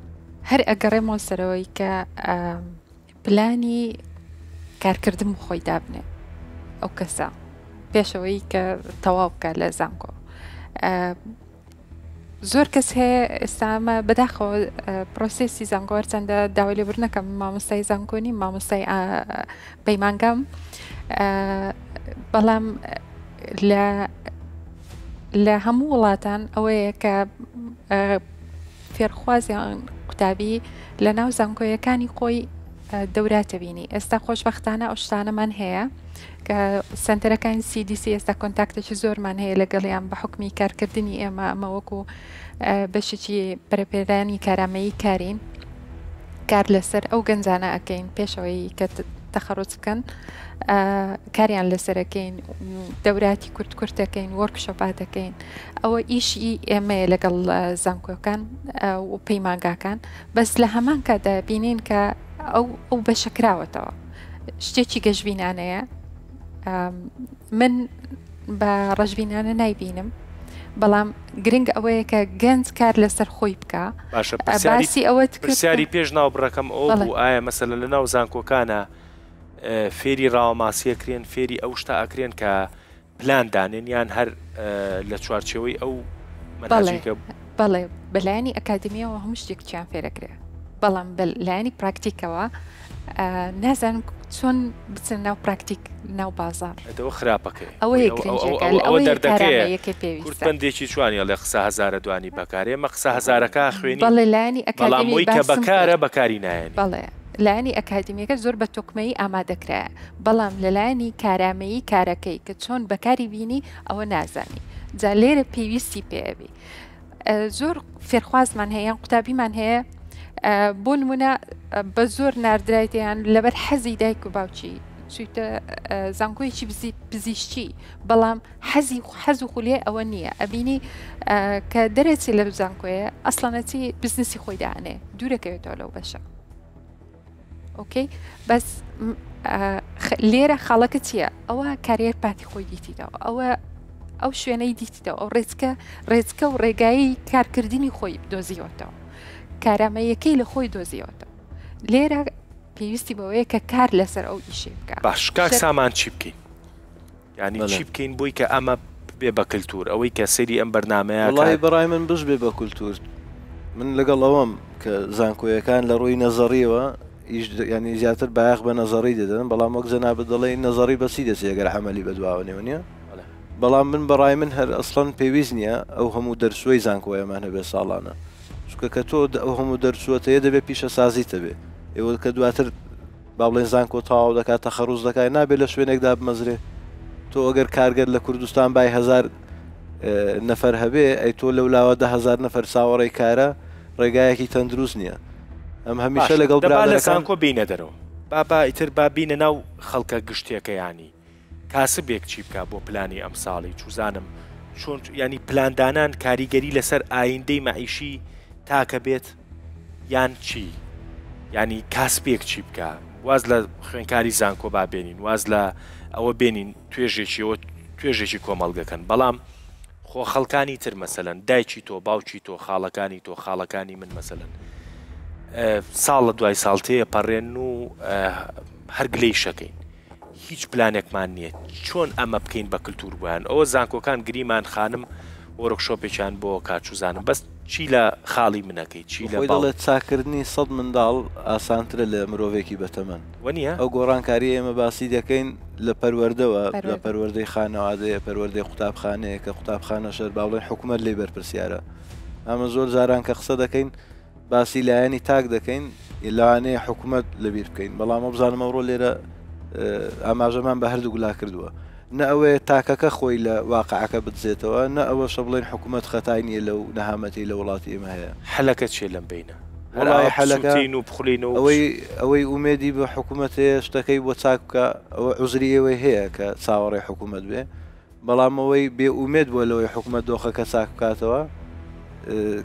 هەر ئەگەڕێمەوە سەرەوەی کە پلانی کارکردن خۆی دابنێ ئەو کەسە پێشەوەی کە تەواو بکە لە زانکۆ. زۆر کەس هەیە ئێستا ئەمە بەداخەوە پرۆسێسی زانکۆ هەرچەندە داوای لێبوردن نەکەم مامۆستای زانکۆ نیم مامۆستای پەیمانگام بەڵام لە لە هەموو وڵاتان ئەوەیە کە فێرخوازیان قوتابی لە ناو زانکۆیەکانی خۆی دەوراتە بینی ئێستا خۆشببختانە ئەو شتانەمان هەیە کە سەنتەرەکانی CDC ئێستا کۆنتاکتێکی زۆرمان هەیە لەگەڵیان بە حوکمی کارکردنی ئێمە ئەمە وەکو بەشێکی پەرەپێدانی کارامەیی کارین کار لەسەر ئەو گەنجانە ئەکەین پێشەوەی کە تەخەڕوج بکەن کاریان لەسەرەکەین دەوراتی کورت کورتەکەین وەرکشۆپات دەکەین ئەوە ئیشی ئێمەیە لەگەڵ زانکۆکان و پەیمانگاکان بەس لە هەمان کاتدا بینین کە ئەو ئەو بەشە کراوەتەوە شتێکی گەشبینانەیە من بە ڕەشبینانە نایبینم بەڵام گرنگ ئەوەیە کە گەنج کار لەسەر خۆی بکە باشە باسی ئەوە پرسیاری پێش ناو بڕەکەم ئەو بوو ئایا مەسەلە لە ناو زانکۆکانە فێری ڕاوەماسیەکرێن فێری ئەو شتە ئەکرێن کە پلان دانێن یان هەر لە چوارچێوەی ئەو مەنهەجەی کە. بەڵێ بە لایەنی ئەکادیمیەوە هەموو شتێکیان فێرەکرێ بەڵام بە لایەنی پراکتیکەوە نازانم چۆن بچن ناو پراکتیک ناو بازار ئەوە خراپەکەی ئەوەیە گرنگەکە ئەوە دەردەکەیە یەکێ پێویستە کورد پەندێکی چوانی ئەڵێ قسە هەزارە دوانی بەکارێ ئێمە قسە هەزارەکە خوێنین بەڵێ لایەنی بەڵام ئەکادیمی وەی کە باسم بەکارە بەکاری نایەنین. بەڵێ لایەنی ئەکادیمیەکە زۆر بە تۆکمەیی ئامادەکرایە بەڵام لەلایەنی کارامەیی کارەکەی کە چۆن بەکاری بینی ئەوە نازانی جا لێرە پێویستی پێ ئەبی زۆر فێرخوازمان هەیە یان قوتابیمان هەیە بۆ نمونە بە زۆر ناردرایتیان لەبەر حەزی دایک و باوکی چیتە زانکۆیەکی پزیشکی بەڵام حەزی حەز و خولیای ئەوە نییە ئەبینی کە دەرەچی لە زانکۆیە ئەسڵەنەچی بزنسی خۆی دانێ دوورەکەوێتەوە لەو بەشە. ئۆکەی بەس لێرە خاڵەکە چییە ئەوە career path ی خۆی دیتیتەوە ئەوە ئەو شوێنەی دیتیتەوە ئەو ڕێچکە ڕێچکە و ڕێگایی کارکردنی خۆی دۆزیوەتەوە کارامەیەکەی لە خۆی دۆزیوەتەوە لێرە پێویستی بەوەیە کە کار لەسەر ئەو ئیشێ بکە باش کاک سامان چی بکەین یانی چی بکەین بۆی کە ئەمە ببێ بە کلتور ئەوەی کە سەیری ئەم بەرنامەیە وەڵاهی بەڕای من بشبێ بە کولتور من لەگەڵ ئەوەم کە زانکۆیەکان لە ڕووی نەزەڕیەوە ئیش ینی زیاتر بایەخ بە نەزەڕی دەدەن بەڵام وەک جەنابت دەڵێی نەزەڕی بەچی دەچێ گەر عەمەلی بەدواوە نێ نیە بەڵام من بەڕای من هەر ئەسڵەن پێویست نییە ئەو هەموو دەرچووەی زانکۆیەمان هەبێ ساڵانە چونکە کە تۆ ئەو هەموو دەرچووەتەیە دەبێ پیشەسازیت هەبێ ئێوە کە دواتر با بڵێین زانکۆ تەواو دەکات تەخەڕوز دەکات نابێت لە شوێنێکدا بمەزرێ تۆ ئەگەر کارگەر لە کوردستان بای هزار نەفەر هەبێ ئەی تۆ لەولاوە 10هزار نەفەر چاوەڕێی کارە ڕێگایەکی تەندروست نییە ئەم هەمیشە لەگەڵ برا لە زانکۆ بینە دەرەوە بابا ئیتر با بینە ناو خەڵکە گشتێکەیانی کاسبێک چی بکا بۆ پلانی ئەمساڵی چوزانم چۆن یانی پلاندانان کاریگەری لەسەر ئایندەی مەعیشی تاکە بێت یان چی یانی کاسبێک چی بکا واز لە خوێنکاری زانکۆ با بێنین واز لە ئەوە بێنین توێژێکیەوە توێژێکی کۆمەڵگەکەن بەڵام خۆ خەڵکانی تر مەسەلەن دایکی تۆ باوکی تۆ خاڵەکانی تۆ خاڵەکانی من مەسەلەن ساڵ لە دوای ساڵ تێپەڕێن و هەر گلەی شەکەین هیچ پلانێکمان نییە چۆن ئەمە بکەین بە کلتور بۆیان ئەوە زانکۆکان گریمان خانم وۆرکشۆپێکیان بۆ کا چوزانم بەس چی لە خاڵی منەکەی چی لە خۆی دەڵێت چاککردنی سەد منداڵ ئاسانترە لە مرۆڤێکی بەتەمەن. وەنیە؟ ئەو گۆڕانکاریەی ئێمە باسی دەکەین لە پەروەردەوە، لە پەروەردەی خانەوادەیە، پەروەردەی قوتابخانەیە کە قوتابخانەش هەر با بڵێین حکومەت لێی بەرپرسیارە. ئەمە زۆر جاران کە قسە دەکەین باسی لایەنی تاک دەکەین لەوانەیە حکوومەت لەبیر بکەین بەڵام وەبزانم ئەوڕۆ لێرە ئاماژەمان بە هەردوو لا کردووە نە ئەوەیە تاکەکە خۆی لە واقعەکە بدزێتەوە نە ئەوەشە بڵێن حکوومەت خەتای نییە لەو نەهامەتی لە وڵاتی ئێمە هەیە حەلەکە چیە لەم بینە وەڵای حەلەکە سوتین و بخولینەوە ئەوەی ئەوەی ئومێدی بە حکوومەت هەیە شتەکەی بۆ چاک بکە ئەوە عوزری ئێوەی هەیە کە چاوەڕێی حکوومەت بێ بەڵام ئەوەی بێ ئومێد بووە لەوەی حکومەت دۆخەکە چاک بکاتەوە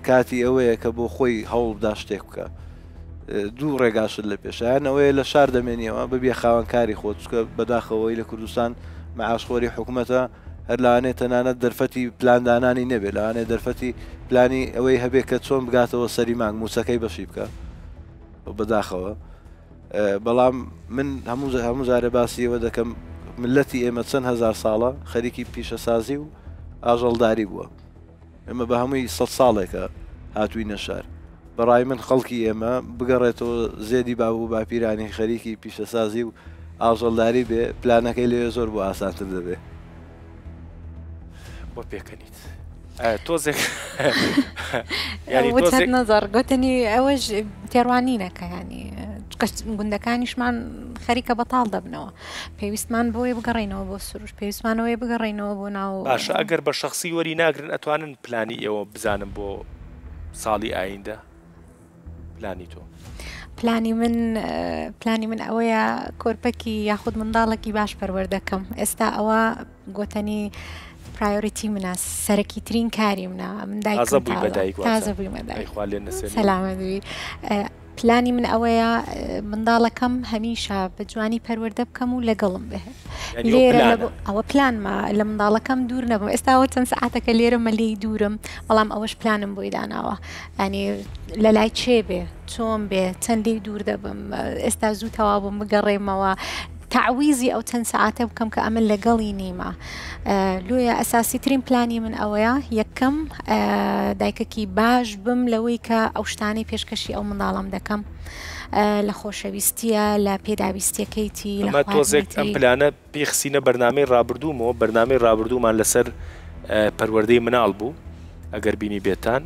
کاتی ئەوەیە کە بۆ خۆی هەوڵ بدا شتێک بکە دوو ڕێگاشت لە پێشیان ئەوەیە لە شار دەمێنیەوە ببیە خاوەنکاری خۆت چکە بەداخەوەی لە کوردستان معاشخۆری حکومەتە هەر لەوانەیە تەنانەت دەرفەتی پلاندانانی نەبێت لەوانەیە دەرفەتی پلانی ئەوەی هەبێت کە چۆن بگاتەوە سەری مانگ موچەکەی بەشی بکە بەداخەوە بەڵام من هەموو هەموو جارێ باسی ئەوە دەکەم ملەتی ئێمە چەند هەزار ساڵە خەریکی پیشەسازی و ئاژەڵداری بووە. ئێمە بە هەمووی سەد ساڵێکە هاتووینە شار. بە ڕای من خەڵکی ئێمە بگەڕێتەوە زێدی باب و باپیرانی خەریکی پیشەسازی و ئاژەڵداری بێ، پلانەکەی لەوێ زۆر بۆ ئاسانتر دەبێ. بۆ پێکەنیت تۆزێک وتت نەزەڕ گوتنی ئەوەش تێڕوانینەکە ینی گوندەکانیشمان خەریکە بەتاڵ دەبنەوە پێویستمان بۆیە بگەڕینەوە بۆ سروش پێویستمانەوەی بگەڕینەوە بۆ ناو باشە ئەگەر بە شخصی وەری ناگرن ئەتوانن پلانی ئێوە بزانم بۆ ساڵی ئایندە پلانی تۆ؟ پلانی من پلانی من ئەوەیە کۆرپەکی یاخود منداڵێکی باش پەروەردەکەم ئێستا ئەوە گۆتەنی priority منە سەرەکی ترین کاری منە من دایکم بووی بە دایک تازە بوویمە دایک خوا لێ نەسێنێ سەلامەت بی پلانی من ئەوەیە منداڵەکەم هەمیشە بە جوانی پەروەردە بکەم و لەگەڵم بێ لێرە ئەوە پلانمە لە منداڵەکەم دوور نەبم ئێستاوە چەند سعاتەکە لێرەمە لێی دوورم بەڵام ئەوەش پلانم بۆی داناوە ینی لە لای چێ بێ چۆن بێ چەند لێی دوور دەبم ئێستا زوو تەوا بووم بگەڕێمەوە تەعویزی ئەو چەند سەعاتە بکەم کە ئەمن لەگەڵی نیمە لۆیە ئەساسی ترین پلانی من ئەوەیە یەکەم دایکەکی باش بم لەوەی کە ئەو شتانەی پێشکەشی ئەو منداڵم دەکەم لە خۆشەویستیە لە پێداویستیەکەیتی لە تۆزێک ئەم پلانە پێخسینە بەرنامەی ڕابردوومەوە بەرنامەی ڕابردوومان لەسەر پەروەردەی مناڵ بوو ئەگەر بینی بێتان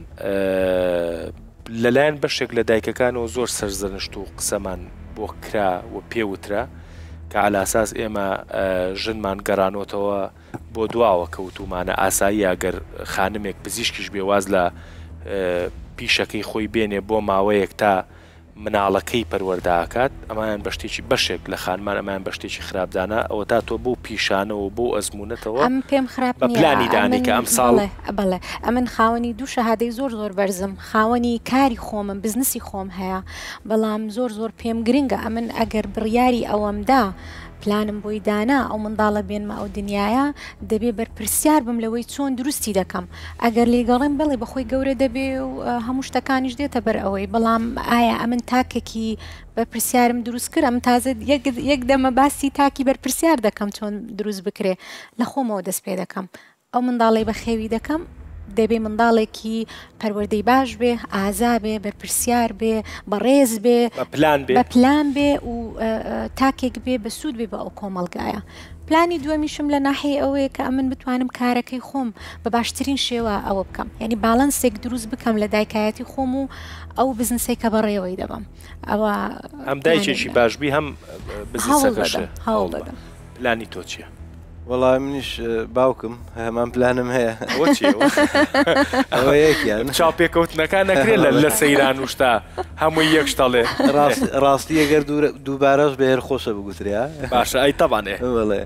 لەلایەن بەشێک لە دایکەکانەوە زۆر سەرزەنشت و قسەمان بۆ کرا و پێ وترا کە عەلاساس ئێمە ژنمان گەڕانۆتەوە بۆ دواوە کە وتومانە ئاساییە گەر خانمێک پزیشکیش بێ واز لە پیشەکەی خۆی بێنێ بۆ ماوەیەک تا مناڵەکەی پەروەردە ئەکات ئەمایان بە شتێکی بەشێک لە خانمان ئەمایان بە شتێکی خراپ دانا ئەوەتا تۆ بەو پیشانەوە و بەو ئەزموونەتەوە ئەم پێم خراپ بە نییە پلانی دانی ئەمن کە ئەمساڵ بەڵێ بەڵێ ئەمن خاوەنی دوو شەهادەی زۆر زۆر بەرزم خاوەنی کاری خۆمم بزنسی خۆم هەیە بەڵام زۆر زۆر پێم گرنگە ئەمن ئەگەر بڕیاری ئەوەم دا پلانم بۆی دانا ئەو منداڵە بێنمە ئەو دنیایە دەبێ بەرپرسیار بم لەوەی چۆن دروستی دەکەم ئەگەر لێگەڕێم بەڵێ بەخۆی گەورە دەبێ و هەموو شتەکانیش دێتە بەر ئەوەی بەڵام ئایا ئەمن تاکێکی بەرپرسیارم دروست کرد ئەم تازە یەک دەمە باسی تاکی بەرپرسیار دەکەم چۆن دروست بکرێ لە خۆمەوە دەست پێ دەکەم ئەو منداڵەی بەخێوی دەکەم دەبێ منداڵێکی پەروەردەی باش بێ، ئازا بێ، بەرپرسیار بێ، بەڕێز بێ، بە پلان بێ. بە پلان بێ و تاکێک بێ بە سوود بێ بۆ ئەو کۆمەڵگایە. پلانی دووەمیشم لە ناحیەی ئەوەیە کە ئەمن بتوانم کارەکەی خۆم بە باشترین شێوە ئەوە بکەم. یانی باڵانسێک دروست بکەم لە دایکایەتی خۆم و ئەو بزنسەی کە بەڕێوەی دەبەم. ئەوە هەم دایکێکی باش بی هەم بزنسەکەشت. هەوڵ دەدەم. پلانی تۆ چییە؟ وەڵا منیش باوکم هەمان پلانم هەیە. ئەوە چییە؟ ئەوە یەکیان. چاوپێکەوتنەکان نەکرێت لە سەیران و شتا هەمووی یەک شتەڵێ. ڕاستی ئەگەر دووبارەش بێ هەر خۆشە بگوترێ. باشە ئەی تەبعەن ئێ. بەڵێ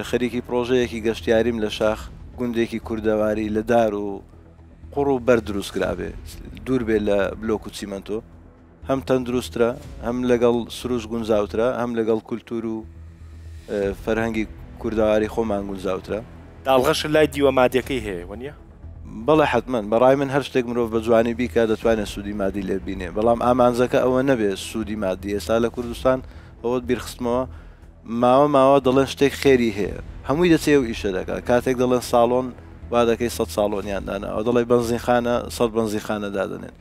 خەریکی پڕۆژەیەکی گەشتیاریم لە شاخ گوندێکی کوردەواری لە دار و قوڕ و بەرد دروست کرابێ دوور بێ لە بلۆک و چیمەنتۆ. هەم تەندروستترە، هەم لەگەڵ سروشت گونجاوترە، هەم لەگەڵ کولتوور و فەرهەنگی کوردەواری خۆمان گونجاوترە. داڵغەش لای دیوە مادیەکەی هەیە وەنیە؟ بەڵێ حەتمەن، بە ڕای من هەر شتێک مرۆڤ بە جوانی بیکا دەتوانێ سوودی مادی لێ ببینێ، بەڵام ئامانجەکە ئەوە نەبێ سوودی مادی، ئێستا لە کوردستان ئەوەت بیرخستمەوە ماوە ماوە دەڵێن شتێک خێری هەیە هەمووی دەچێ ئەو ئیشە دەکات کاتێک دەڵێن ساڵۆن وا دەکەی سەد ساڵۆنیان داناوە دەڵێ بەنزینخانە سەد بەنزینخانە دادەنێن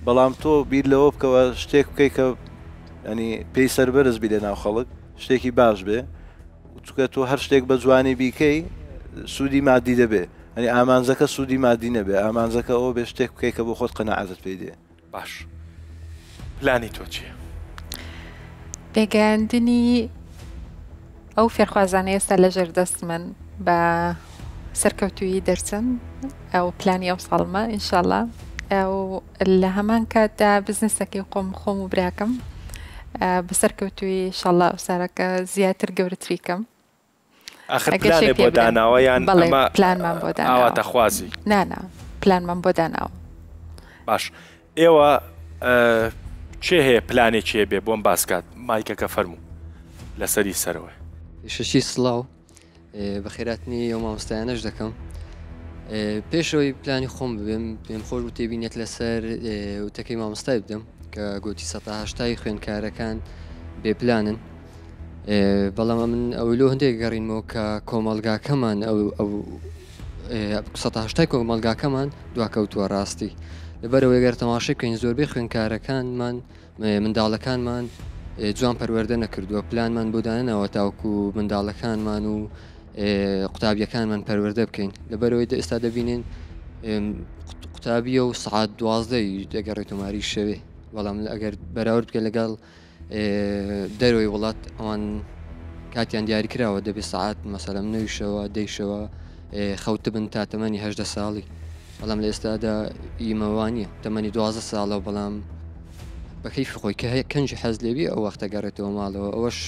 بەڵام تۆ بیر لەوە بکەوە شتێک بکەی کە ینی پێی سەربەرز بی لە ناو خەڵک شتێکی باش بێ چکە تۆ هەر شتێک بە جوانی بیکەی سوودی مادی دەبێ ئەنی ئامانجەکە سوودی مادی نەبێ ئامانجەکە ئەوە بێ شتێک بکەی کە بۆ خۆت قەناعەتت پێی دێ باش پلانی تۆ چیە؟ پێگەیاندنی ئەو فێرخوازانەی ئێستا لەژێر دەستمن بە سەرکەوتوویی دەرچن ئەو پلانی ئەو ساڵمە ئینشاءاللە ئەو لە هەمان کاتدا بزنسەکەی خۆم خۆم و براکەم بە سەرکەوتوویی ئینشاءاللە ئەو سارەکە زیاتر گەورەتری کەم ئاخر پلانێ بۆ داناوە یان ئەمە پلانمان بۆ داناوە ئاواتەخوازی؟ نا نا پلانمان بۆ داناوە. باش ئێوە کێ هەیە پلانێکی هەبێ بۆم باس کات مایکەکە فەرموو لەسەری سەرەوە. پێشەکی سڵاو بەخێراتنی ئەو مامۆستایانەش دەکەم پێشەوەی پلانی خۆم ببێم پێم خۆش بوو تێبینێک لەسەر وتەکەی مامۆستای بدەم کە گوتی سەتا هەشتای خوێندکارەکان بێ پلانن بەڵام ئەمن ئەوەی لۆ هەندێک گەڕینمەوە کە کۆمەڵگاکەمان ئەو ئەو. 180 کۆمەڵگاکەمان دواکەوتووە ڕاستی لەبەرەوەی گەر تەماشای بکەین زۆربەی خوێندکارەکانمان منداڵەکانمان جوان پەروەردە نەکردووە پلانمان بۆ دانەناوە تاوکو منداڵەکانمان و قوتابیەکانمان پەروەردە بکەین لەبەرەوەی ئێستا دەبینین قوتابیە و سعات دوازدەی دەگەڕێت تۆماری شەوێ بەڵام ئەگەر بەراورد بکە لەگەڵ دەرەوەی وڵات ئەوان کاتیان دیاری کراوە دەبێت سعات مەسەلەم نەویشەوە دەیشەوە خەوتبن تا تەمەنی هەدە ساڵی بەڵام لە ئێستادا ئیمەوانە تەمەنی دوازە ساڵە بەڵام بە کەیفی خۆی کە هەیە کەنجی حەز لێبی ئەو وەختە گەڕێتەوە ماڵەوە ئەوەش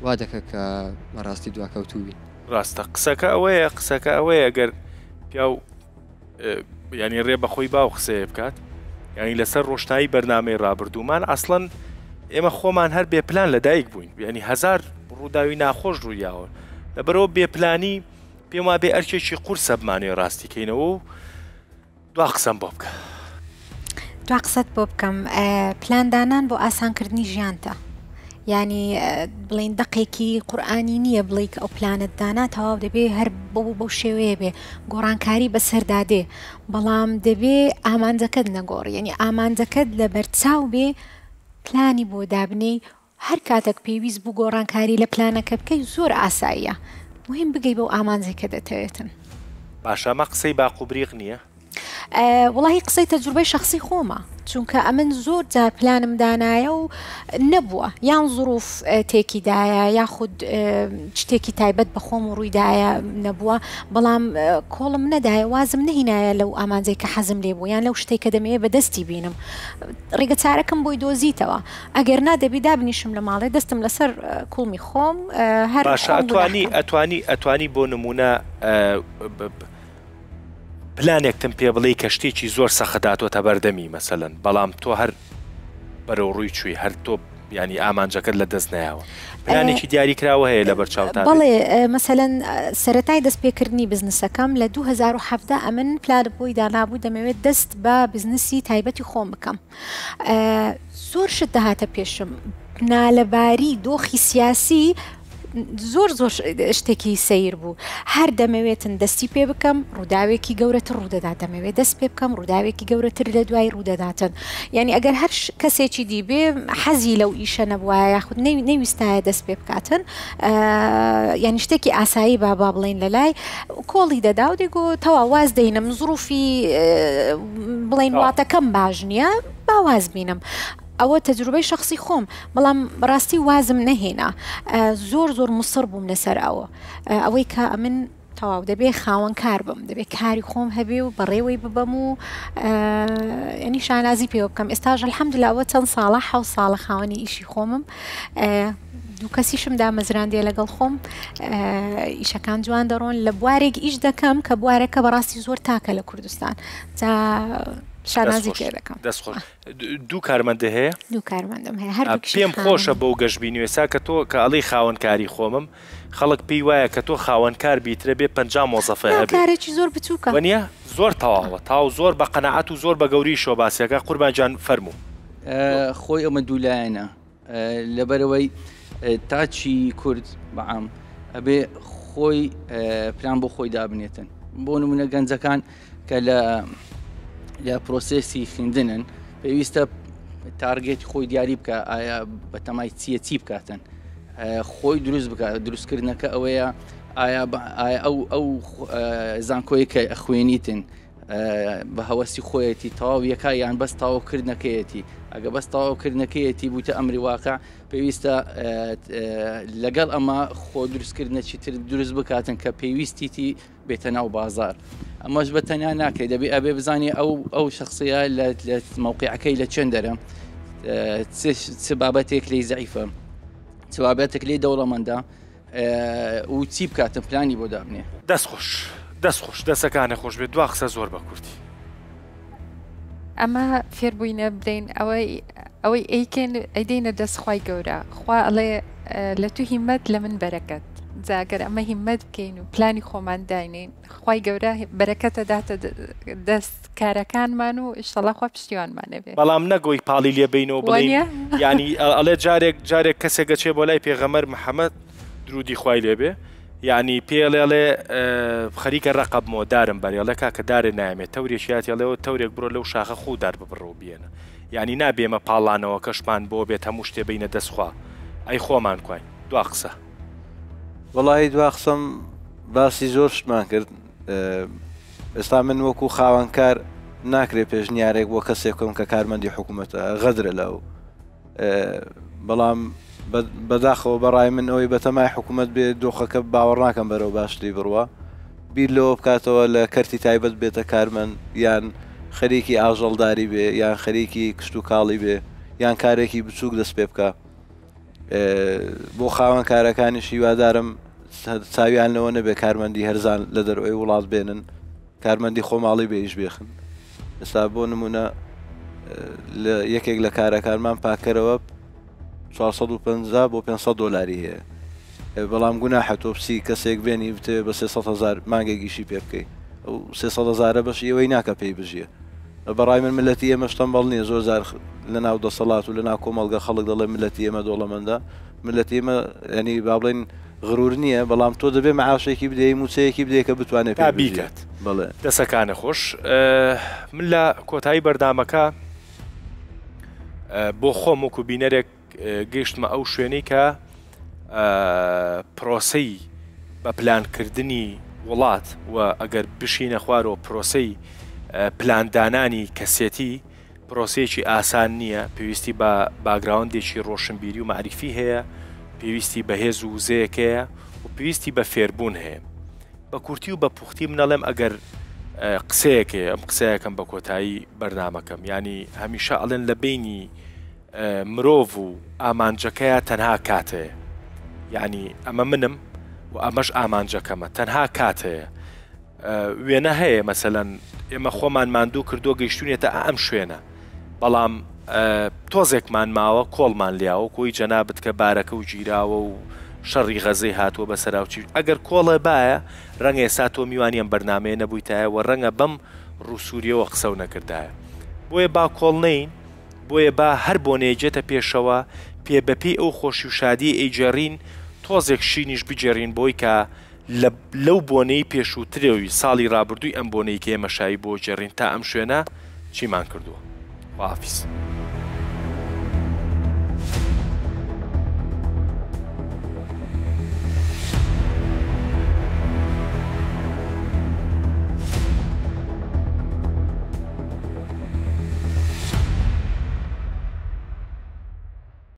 وا دەکە کە بەڕاستی دواکەوتوو بین. ڕاستە قسەکە ئەوەیە قسەکە ئەوەیە گەر پیاو ینی ڕێ بەخۆی باو قسەیە بکات ینی لەسەر ڕۆشنایی بەرنمەی ڕابردوومان ئەسڵەن ئێمە خۆمان هەر بێپلان لەدایک بووین ینی هزار ڕووداوی ناخۆش ڕوویاوە لەبەرەوە بێپلانی پێم وابێ ئەرکێکی قورسە بمانەوێ ڕاستی کەینەوە و دوا قسەم بۆ بکە. دوا قسەت بۆ بکەم پلان دانان بۆ ئاسانکردنی ژیانتە یانی بڵین دەقێکی قورئانی نییە بڵێ کە ئەو پلانت دانا تەواو دەبێ هەر بەو بەو شێوەیە بێ گۆڕانکاری بەسەردا دێ بەڵام دەبێ ئامانجەکەت نەگۆڕی یعنی ئامانجەکەت لە بەرچاو بێ پلانی بۆ دابنێی هەر کاتەک پێویست بوو گۆڕانکاری لە پلانەکە بکەی زۆر ئاساییە مهم بگەی بەو ئامانجەی کە دەتەوێتن. باشە ئەمە قسەی باق و بریق نییە؟ وەڵاهی قسەی تەجروبەی شەخسی خۆمە چونکە ئەمن زۆر جار پلانم دانایە و نەبووە یان زروف تێکی دایە یاخود شتێکی تایبەت بە خۆم و ڕوویدایە نەبووە بەڵام کۆڵم نەدایە وازم نەهینایە لەو ئامانجەی کە حەزم لێ بوو یان لەو شتێک کە دەمەوێت بەدەستی بینم ڕێگە چارەکەم بۆی دۆزیتەوە ئەگەر نا دەبی دابنیشم لە ماڵێ دەستم لەسەر کوڵمی خۆم هەر باشە ئەتوانی ئەتوانی ئەتوانی بۆ نمونە پلانێکتم پێ بڵێ کە شتێکی زۆر سەخت هاتۆتە بەردەمی مەسەلەن بەڵام تۆ هەر بەرەو ڕووی چووی هەر تۆ ینی ئامانجەکەت لە دەست نایەوە پلانێکی دیاری کراوە هەیە لە بەرچاوتان بەڵێ مەسەلەن سەرەتای دەست پێکردنی بزنسەکەم لە 2017 ئەمن پلان بۆی دانابوو دەمەوێت دەست بە بزنسی تایبەتی خۆم بکەم زۆر شت دەهاتە پێشم نالەباری دۆخی سیاسی زۆر زۆر شتێکی سەیر بوو هەر دەمەوێتن دەستی پێ بکەم ڕووداوێکی گەورەتر ڕوودەدات دەمەوێت دەست پێ بکەم ڕووداوێکی گەورەتر لە دوای ڕوودەداتن یعنی ئەگەر هەر کەسێکی دی بێ حەزی لەو ئیشە نەبوایە یاخود نەویستایە دەست پێ بکاتن یعنی شتێکی ئاسایی با با بڵین لە لای کۆڵی دەدا و دەیگۆ تەوا واز دەینم زروفی بڵین وڵاتەکەم باش نییە با واز بینم ئەوە تەجروبەی شخصی خۆم بەڵام بەڕاستی وازم نەهێنا زۆر زۆر مسڕ بووم لەسەر ئەوە ئەوەی کە ئەمن تەواو دەبێ خاوەن کار بم دەبێ کاری خۆم هەبێ و بەڕێوەی ببەم و ینی شانازی پێوە بکەم ئێستاش الحەمدلله ئەوە چەند ساڵە حەو ساڵە خاوەنی ئیشی خۆمم دوو کەسیشم دامەزراندیە لەگەڵ خۆم ئیشەکان جوان دەڕۆن لە بوارێک ئیش دەکەم کە بوارەکە بەڕاستی زۆر تاکە لە کوردستان جا شانازی پێ دەکەم دەست خۆش دوو کارمەندە هەیە دوو کارمەندم هەیە هەر پێم خۆشە بەو گەشبینی ئێستا کە تۆ کە ئەڵێی خاوەن کاری خۆمم خەڵک پێی وایە کە تۆ خاوەن کار بیترە بێ 50 مۆزەفە هەبێ کارێکی زۆر بچووکە وەنیە زۆر تەواوە تاو زۆر بە قەناعەت و زۆر بە گەوریشەوە باسیەکە قوربان گیان فەرموو. خۆی ئەمە دوولایەنە لەبەرئەوەی تاکی کورد بەعام ئەبێ خۆی پلان بۆ خۆی دابنێتن بۆ نمونە گەنجەکان کە لە لە پرۆسێسی خوێندنن پێویستە target ی خۆی دیاری بکە ئایا بەتەمای چییە چی بکاتن خۆی دروست بکە دروستکردنەکە ئەوەیە ئایا ئەو ئەو زانکۆی کە خوێنیتن بە هەوەسی خۆیەتی تەواو یەکا یان بەس تەواو کردنەکەیەتی ئەگە بەس تەواو کردنەکەیەتی بووتە ئەمری واقع پێویستە لەگەڵ ئەمە خۆ دروستکردنەکی تر دروست بکاتن کە پێویستیتی بێتە ناو بازار ئەمەش بە تەنیا ناکرێت دەبێ ئەبێ بزانانی ئەو ئەو شخصیە لە مووقعەکەی لە چێن دەرە چ بابەتێک لی زعیفە چ بابەتێک لی دەوڵەمەندە و چی بکاتن پلانی بۆ دابنێ. دەست خۆش دەست خۆش دەسەکانت خۆش بێت دوا قسە زۆر بە کورتی. ئەمە فێربووینە بلێین ئەوەی ئەوەی ئەیکەین ئەیدەینە دەست خوای گەورە خوا ئەڵێ لە تو هیمەت لە من بەرەکەت جا گەر ئەمە هیمەت بکەین و پلانی خۆمان داینین خوای گەورە بەرەکەتە داتە دەست کارەکانمان و ئیشەڵا خوا پشتیوانمان ئەبێ. بەڵام نەک ئەوی پاڵی لێ بەینەوە بڵێین وانیە؟ یانی ئەڵێ جارێک جارێک کەسێک ئەچێ بۆ لای پێغەمبەر محمد درودی خوای لێ بێ. یەعنی پێی ئەڵێ ئەڵێ خەریکە ڕەقەبمەوە دارم بەرێ ئەڵێ کاکە دارێ نایەمێ تەورێکی هاتێ ئەڵێ ئەوە تەورێک بڕۆ لەو شاخە خۆو دار ببڕە و بیێنە یەعنی نابێ ئێمە پاڵانەوەکەشمان بۆ بێت هەموو شتێ بەینە دەست خوا ئەی خۆمان کواین دوا قسە. وەڵاهی دوا قسەم باسی زۆر شتمان کرد ئێستا من وەکو خاوەنکار ناکرێ پێشنیارێک بۆ کەسێک بکەم کە کارمەندی حکوومەتە غەدرە لەو بەڵام بەداخەوە بەڕای من ئەوەی بەتەمای حکوومەت بێ دۆخەکە باوەڕ ناکەم بەرەو باشتری بڕوا بیر لەوە بکاتەوە لە کەرتی تایبەت بێتە کارمەند یان خەریکی ئاژەڵداری بێ یان خەریکی کشت و کاڵی بێ یان کارێکی بچووک دەست پێ بکە بۆ خاوەن کارەکانیش هیوادارم چاویان لەوە نەبێ کارمەندی هەرزان لە دەرەوەی وڵات بێنن کارمەندی خۆماڵی بێ ئیش بێخن ئێستا بۆ نمونە لە یەکێک لە کارەکانمان پاکەرەوە 450 بۆ 500 دۆلاری هەیە بەڵام گوناحە تۆ بچی کەسێک بێنی بتێ بە 300 هزار مانگێک ئیشی پێ بکەی ئەو 300 هزارە بەش ئێوەی ناکە پێی بژیە بەڕای من ملەتی ئێمەش تەمبەڵ نییە زۆر جار لە ناو دەسەڵات و لە ناو کۆمەڵگە خەڵک دەڵێ ملەتی ئێمە دەوڵەمەندە ملەتی ئێمە ینی با بڵێن غرور نییە بەڵام تۆ دەبێ معاشێکی بدەی موچەیەکی بدەی کە بتوانێت تا بیکات بەڵێ دەسەکانە خۆش من لە کۆتایی بەردامەکە بۆ خۆم وەکو بینەرێک گەیشتمە ئەو شوێنەی کە پرۆسەی بە پلانکردنی وڵات و ئەگەر بشینە خوارەوە پرۆسەی پلاندانانی کەسێتی پرۆسەیەکی ئاسان نییە، پێویستی بە باگراوندێکی ڕۆشنبیری و مەعریفی هەیە، پێویستی بە هێز و وزەیەک هەیە و پێویستی بە فێربوون هەیە. بە کورتی و بە پوختی من ئەڵێم ئەگەر قسەیەک هەیە ئەم قسەیەکەم بە کۆتایی بەرنامەکەم یانی هەمیشە ئەڵێن لە بینی مرۆڤ و ئامانجەکەیە تەنها کات هەیە یعنی ئەمە منم و ئەمەش ئامانجەکەمە تەنها کات هەیە وێنە هەیە مەسەلەن ئێمە خۆمان ماندوو کردووە گەیشتونێتە ئەم شوێنە بەڵام تۆزێکمان ماوە کۆڵمان لیاوە کۆی جەنابت کە بارەکە و گیراوە و شەڕی غەزەی هاتووە بە سەراوچی ئەگەر کۆڵێ باە ڕەنگە ئێستا تۆ میوانی ئەم بەرنمەیە نەبوویتایە و ڕەنگە بەم ڕووسووریەوە قسەو نەکردایە بۆیە با کۆڵ نەین بۆیە با هەر بۆنەیەک یەتە پێشەوە پێ بەپێی ئەو خۆشی و شادیەی ئەیگێڕین تۆزێک شینیش بگێڕین بۆی کە لە لەو بۆنەی پێشووترەوی ساڵی ڕابردووی ئەم بۆنەی کە ئێمە شایی بۆ گێڕین تا ئەم شوێنە چیمان کردووە. خواحافیز.